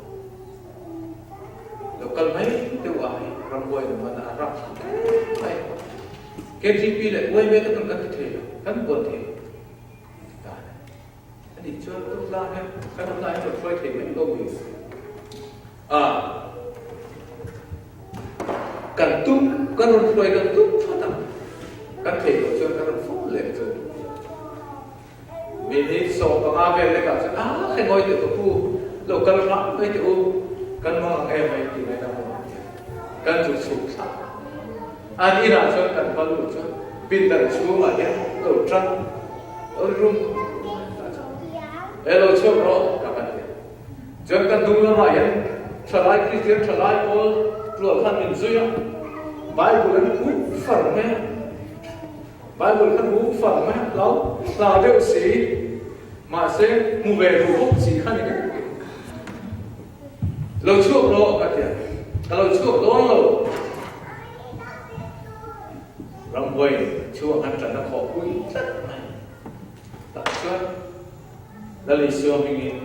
lo kal mai deuh a hei rambuai na man a rak thla hle mai. KTP leh YMA te pawn kan ti thei lo, kan buan thei lo an ti ta a ni. Ani chuan Tutla hian kan awmna ah hian rawn hruai thei mai lo mi a, kan tum kan rawn hruai kan tum phawt ang, kan theih loh chuan kan rawn phone leh chuan. Minute 15 vel lekah chuan a khe ngawi teh ka pu, lo kal hram mai teh u, kan mang ang em mai tih ngaihna hmun a ni a. Kan chu chhuk thla a. An inah chuan kan va lut chuan pindan chhungah hian lo tang lo rum ta chuan he lo chhuak rawh ka kan ti a. Chuan kan hnung lamah hian thalai Kristian thalai pawl tual khan min zui a, Bible an hu far mai a. Bible kha hmu far mai a hlau hlau deuh si, mahse hmu ve duh bawk si kha ni deuh deuh. Lo chhuak rawh ka ti a, ka lo chhuak dawn lo. Ramhuai chhuak han ṭan a khawh pui tlat mai. Tah chuan Lal Isua hmingin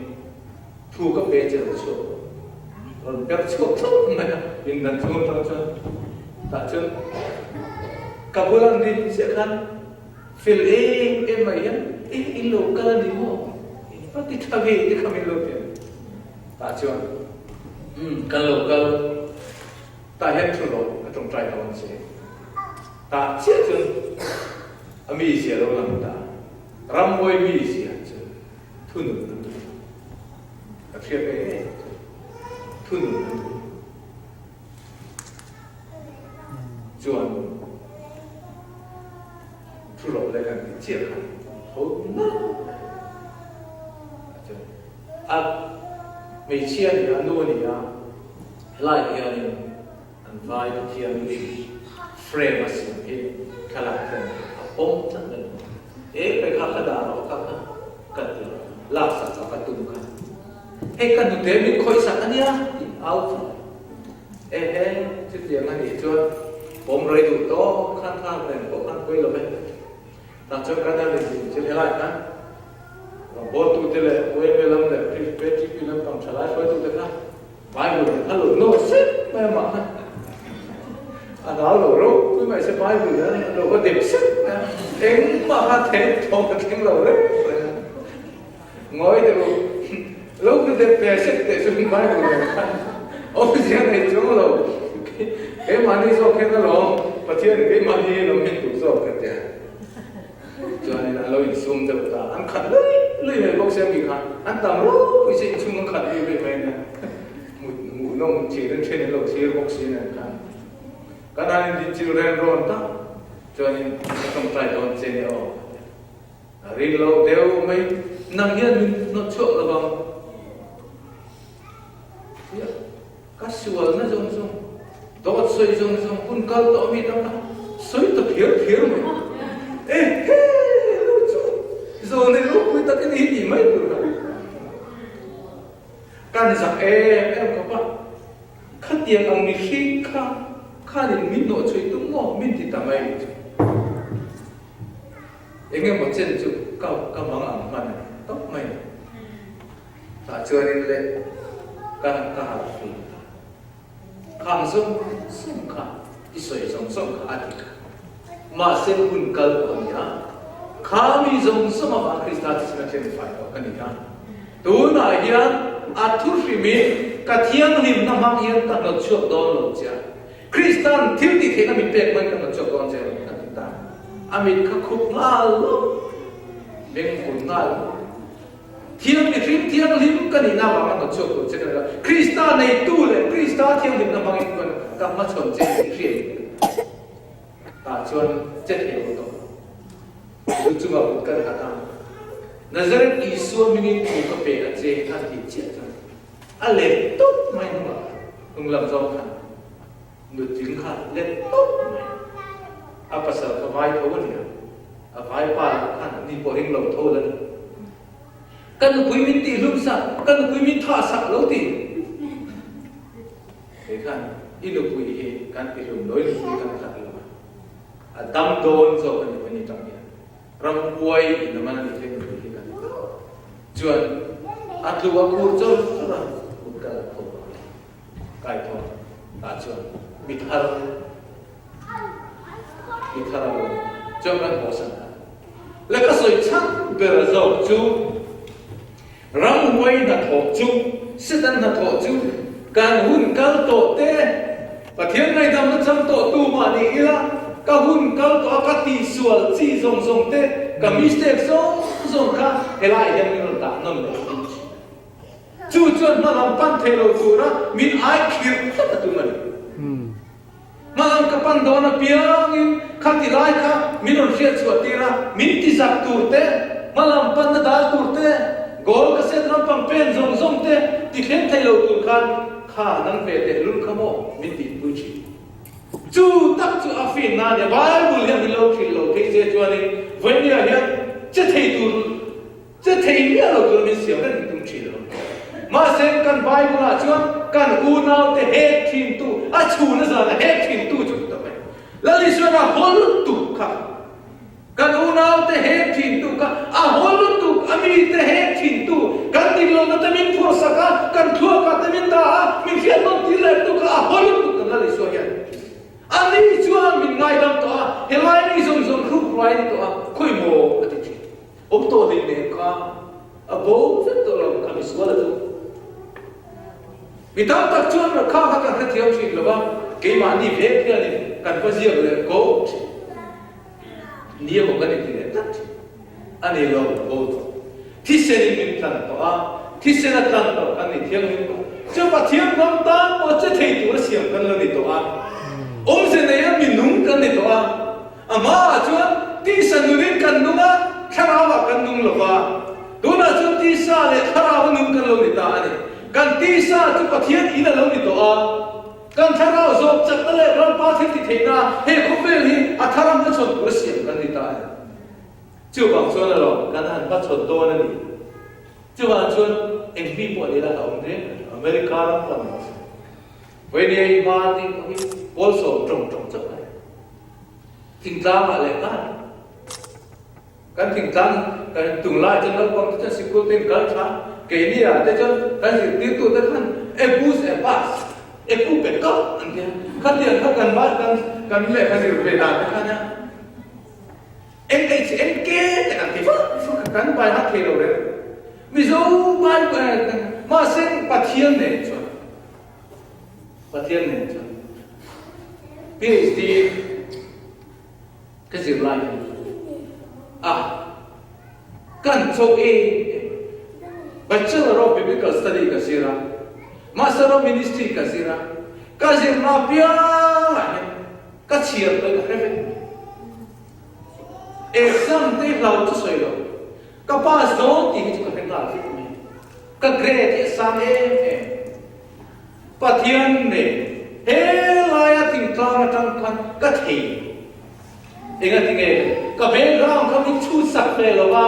thu ka pe che lo chhuak rawh. Rawn per chhuak thlawp mai a, indan chhung atang chuan tah chuan ka bula ni chiah khan fel em em mai hian e in lo kal a ni maw in va ti tha ve te kha min lo ti a ni. Tah chuan umm kan lo kal tah hian thu rawh ka tawngtai dawn che tah chiah chuan a mizia lo lang ta ramhuai mizia chu thunun an duh. Ka hriat ve ngei ang chu. Thunun an duh. Chuan thu rawh le kan ti chiah khan ho nalh mai a chuan a hmeichhia a ni a, nu a ni a, helai hianin an vai Pathian frame a siam hi thlalak hian a pawm tlat mai e pe kha ka dah rawh kha kha ka ti lak sak kha ka tum kha hei ka hnute min khawih sak ania tih au chu e he chutiang a nih chuan pawm rei duh tawk khan thar nen pawh khan pawi lo ve tah chuan kan han inzin chu helai khan bawltute leh UMA lam leh PTP lampang thalai hruaitute kha Bible te kha lo nawr sep mai a mah kha a hlau lo ropui mai se Bible te a lo va dep sep mai a engmah kha then thawm a thleng lo reng reng a ngawi deuh u lo ku dep ve sep teh chu Bible nen khan awmzia nei chuang lo keimahni zawk hian alawm Pathian keimahni hi alawm min duh zawk ka tia. Chuanin a lo insum deuh ta, an khat lui lui mai bawk sia mi kha, an tam ropui che inchhung an khat lui lui mai ania, hmuhnawm thlir in then an lo thlir bawk si nen khan kan han in dinchil ren rawn tak chuanin ka tawngtai dawn che nia aw a rin lo deuh mai, nang hian min hnawt chhuak lovang. Ka sualna zawng zawng, dawt sawi zawng zawng hun kal tawh mi tam tak sawi ta phiar phiar mai. E he lu chu zawn i ropui tak i ni tih mai tur kha. Kan zak em em khawp a, khatiang ang mihring kha khanin min hnawh chhui tum maw min ti ta mai ni chu. Eng emaw chen chu ka ka mang ang hman a ni tawp mai a. Tah chuanin le ka ka harh fim ta. Khang zawng zawng kha i sawi zawng zawng kha a dik a. Mahse hun kal pawh a ni a, kha mi zawng zawng avang Krista thisen a then fai tawh ka ni a. Tunah hian a thu hrimin ka thianghlimna hmang hian ka hnawt chhuak dawn lo che a. Krista'n thil tih theihna min pek hmangin ka hnawt chhuak dawn che a ti ta. A mit kha khup nghal lo, beng vun nghal lo. Thiang mihring thianghlim ka nihna avanga hnawt chhuak tur che ka ni lo. Krista neitu leh Krista thianghlimna hmangin chuan ka hmachhawn che tih hriat in ka ni. Tah chuan che thei lo tawh. Lu chunga kut kan nghat a, Nazareth Isua hmingin thu ka pe a che a tih chiah chuan a let tawp mai hnungah khan, hnung lam zawng khan nutling kha let tawp mai. A pasal kha vai tho a nia, a vai pa lah khan ni pawh ring lo tho la ni. Ka nupui min tihhlum sak, ka nupui min thah sak lo ti. Kei khan i nupui hi kan tihlum lo, i nupui kan that lo a, a dam dawn zawk a ni pawh ni tang hian ramhuai in a man a ni thei nupui hi kan ti ta. Chuan a tlu a khur chawr chawr a, kut ka la tho a, kai tho tah chuan mi thar mi thar a lo ni ta. Chuan kan haw san ta. Le ka sawi chhan ber zawk chu Ramhuai hnathawh chu, Satan hnathawh chu kan hun kal tawh te, Pathian ngaihdamna chang tawh tu mah ni ila, ka hun kal tawh a ka tihsual chi zawng zawng te, ka mistake zawng zawng kha helaiah hian min rawn dah nawn leh thin thin. Chu chuan hmalam pan thei lo tura min ai khirh tlat a tum a ni. Hmalam ka pan dawn apiangin khati lai kha min rawn hriat chhuah tir a, min ti zak tur te, hmalam panna dal tur te, goal ka set lampang pen zawng zawng te ti thleng thei lo tur khan kha nang ve teh lul kha maw min tihpui thin. Chu tak chu a fin na nia, Bible hian min lo hrilh lo phei che chuanin vawinia hian che thei tur Che thei miah lo tur min siam reng tum thin lo. Mahse kan Bible ah chuan kan unaute hek thin tu, a chhun a zan a hek thin tu chu ta mai. Lal Isuan a haw lutuk kha. Kan unaute hek thin tu kha a haw lutuk, a mite hek thin tu, kan dik lohna te min phuahsak a, kan thluakah te min dah a, min hriat nawn tir leh tu kha a haw lutuk kan Lal Isua hian. Ani chuan min ngaidam tawh a, helai mi zawng zawng hruk ruai a ni tawh a, khawi maw a ti thin. Awm tawh hlei nen kha a bo vek tawh lo kha misual a chu. Mi tam tak chuan kha kha kan hrethiam thin lo va, keimahni vek hianin kan va ziak leh ko thin. Ni emaw kan inti leh tlat thin. A ni lo, bo tawh. Thisenin min tlan tawh a, thisen a tlan tawh kan ni thianghlim tawh. Chu Pathian ram tan pawh che thei tura siam kan lo ni tawh a, awmze neia mi nung kan ni tawh a. A hmaah chuan tisa nunin kan nung a, thlarauah kan nung lo va. Tunah chuan tisa leh thlarau a nung kan lo ni ta a ni. Kan tisa chu Pathian in a lo ni tawh a, kan thlarau zawk chakna leh Lalpa thil ti theihna he khawvel hi a thar a hmachhawn tur a siam kan ni ta a ni. Chuvang chuan alawm kan han hmachhawn dawn a ni. Chuvang chuan engmi pawh ni la a awm reng a ni. America ram pawh ni se. Vawinia i hma ding pawh hi Pawlsawm tawng tawng chauh a ni. Thingtlang ah leh nghal kan thingtlang kan tunglai chuan naupang te chuan sikul te in kal tha keini ah te chuan kan zirtirtu te khan e bus e bus e pu pe kap an tia khatiang kha kan vai kan kan lehkha zir ve dan te khan a N H N K te kan ti vak vak a kan bai hat thei lo reng Mizo bai mahse Pathian nen chuan Pathian nen chuan PhD ka zir lai hian a kan cho em em Bachelor of Biblical Study ka zir a, Master of Ministry ka zir a, ka zirna apiangah hian ka chhiar pawhin ka hre vek. Exam te hlau chu sawi lo, ka pass dawn tih hi chu ka hre nghal vek mai. Ka grade hi a sang em em. Pathian nen he laia thingtlang atang khan ka thei. Engati nge ka background kha min chhut sak ve lo a,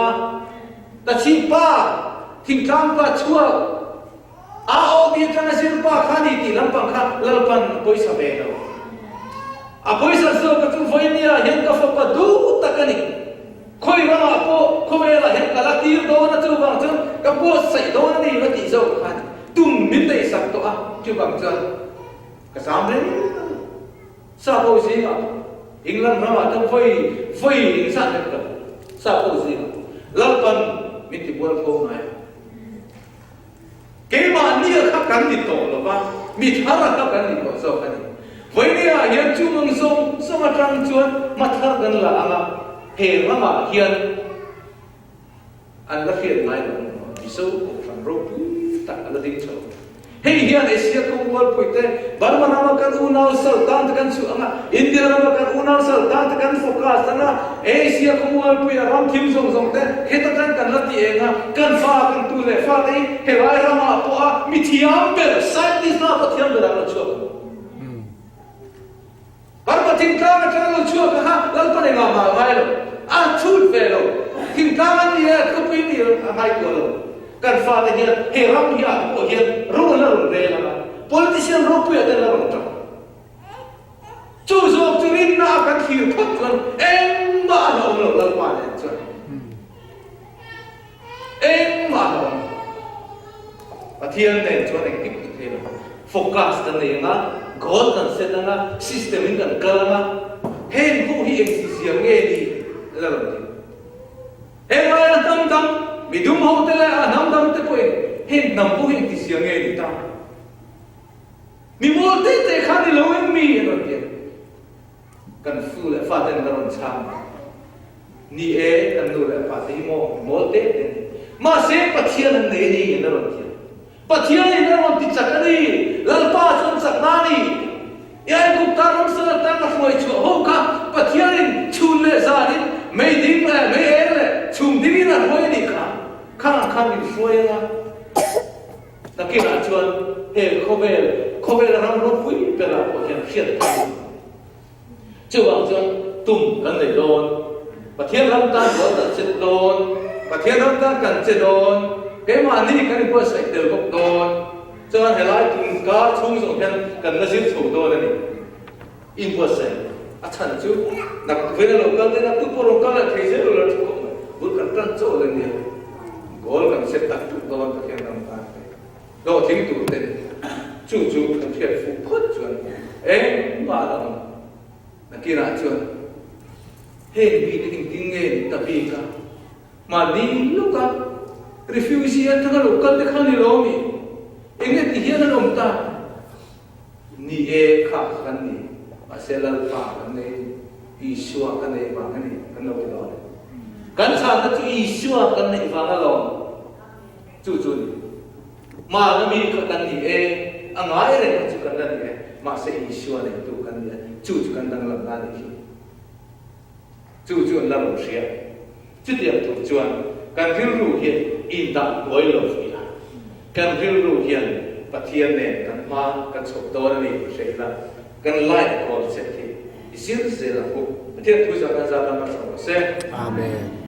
ka chhip pa thingtlang pa chhuak AOB atanga zir pa kha ni tih lampang kha Lalpan a pawisa ve lo. A pawisa zawk a chu vawinia hian ka fapa duh tak a ni. Khawi ramah pawh khawvelah hian ka la tir dawn a, chuvang chuan ka buatsaih dawn a ni va tih zawk khan tum min neih sak tawh a, chuvang chuan ka zam reng a ni. Sap ho zingah England ramah chuan vawi vawi engzat lek lo sap ho zingah Lalpan min ti bual tho ngai a. Keimahnia kha kan ni tawh lo va, mi thar kha kan ni tawh zawk a ni. Vawinia hian chumang zawng zawng atang chuan hma thar kan la ang a, he ramah hian an la hriat ngai lo ang maw? Mizo Kohhran ropui tak a la ding chho. Hei hian Asia khawmualpui te, Burma rama kan unau sal tan te kan chhuah ang a, India rama kan unau sal tan te kan focus ang a, Asia khawmualpuia ram thim zawng zawng te heta tang kan la ti eng a, kan fa kan tu leh fa te hi helai ramah pawha mi thiam ber, scientist hna pawh thiam berah an lo chhuak ang. Burma thingtlang atanga lo chhuak kha Lalpan engah mah a ngai lo, a chhut ve lo. Thingtlang an ni e, khawpui ni a ngai kuah lo. Kan fate hian he ram hi ah pawh hian ro an la rawn rel ang a, politician ropuiah te an la rawn tang. Chu zawk chu rinna a kan thlir phawt chuan engmah a la awm lo Lalpa nen chuan. Engmah a la awm lo. Pathian nen chuan engtik ti thei lo. Focus kan nei ang a, goal kan set ang a, system in kan kal ang a, heng ho hi engti zia nge ni la rawn ti. Heng aia hnam dang, midum ho te leh a hnam dang te pawhin heng hnam ho hi engti zia nge ni ta. Mi mawl te te kha ni lo em mi an rawn ti a. Kan fu leh fa ten la rawn chhang a. Ni e, kan nu leh pa te hi maw mi mawl te te ni. Mahse Pathian an nei a ni an la rawn ti a. Pathian in a rawn ti chak a ni. Lalpa chuan chakna a ni. I Aigupta ram sal atang a hruai chhuah ho kha Pathian in chhun leh zan in mei ding leh mei eng leh chhum ding in a hruai a nih kha. Khang ang khan min hruai anga. Nakinah chuan he khawvel, khawvel ram ropui berah pawh hian hriat theih a ni. Chuvang chuan tum kan nei dawn, Pathian ram tan rual kan chet dawn, Pathian ram tan kan che dawn, keimahni kan inbuatsaih tel bawk dawn. Chuan helai tum kar chhung zawng hian kan la zir chho dawn a ni. Inbuatsaih a chhan chu nak vena lo kal te nak tu pawh rawn kal leh thei zel lo la thu khawp mai. Bul kan tan chaw le nia. Goal kan set tak tuk dawn Pathian ram tan te hlawhtling tur te chu chu kan hriat fuh phawt chuan engmah la awm nakinah chuan heng mite engtin nge ni ta bik a mahni lawka refugee atanga lo kal te kha ni lo mi enge ti hian an awm ta Ni e, kha kha kan ni. Mahse Lalpa kan nei a ni. Isua ka neih vang a ni, kan lo ti dawn e. Kan chhanna chu Isua kan neih vang alawm. Chu chu a ni. Hmana mi kha kan ni e, a ngai reng kha chu kan la ni e, mahse Isua neitu kan ni a, chu chu kan danglamna a nih hi. Chu chu an la rawn hria. Chutiang tur chuan kan rilru hian indah buai lo ila, kan rilru hian Pathian nen kan hma kan chhawp dawn a ni tih hre ila, kan life goal set hi i zir zel ang u. Pathian thu zah kan zah lam a hre rawh se. Amen.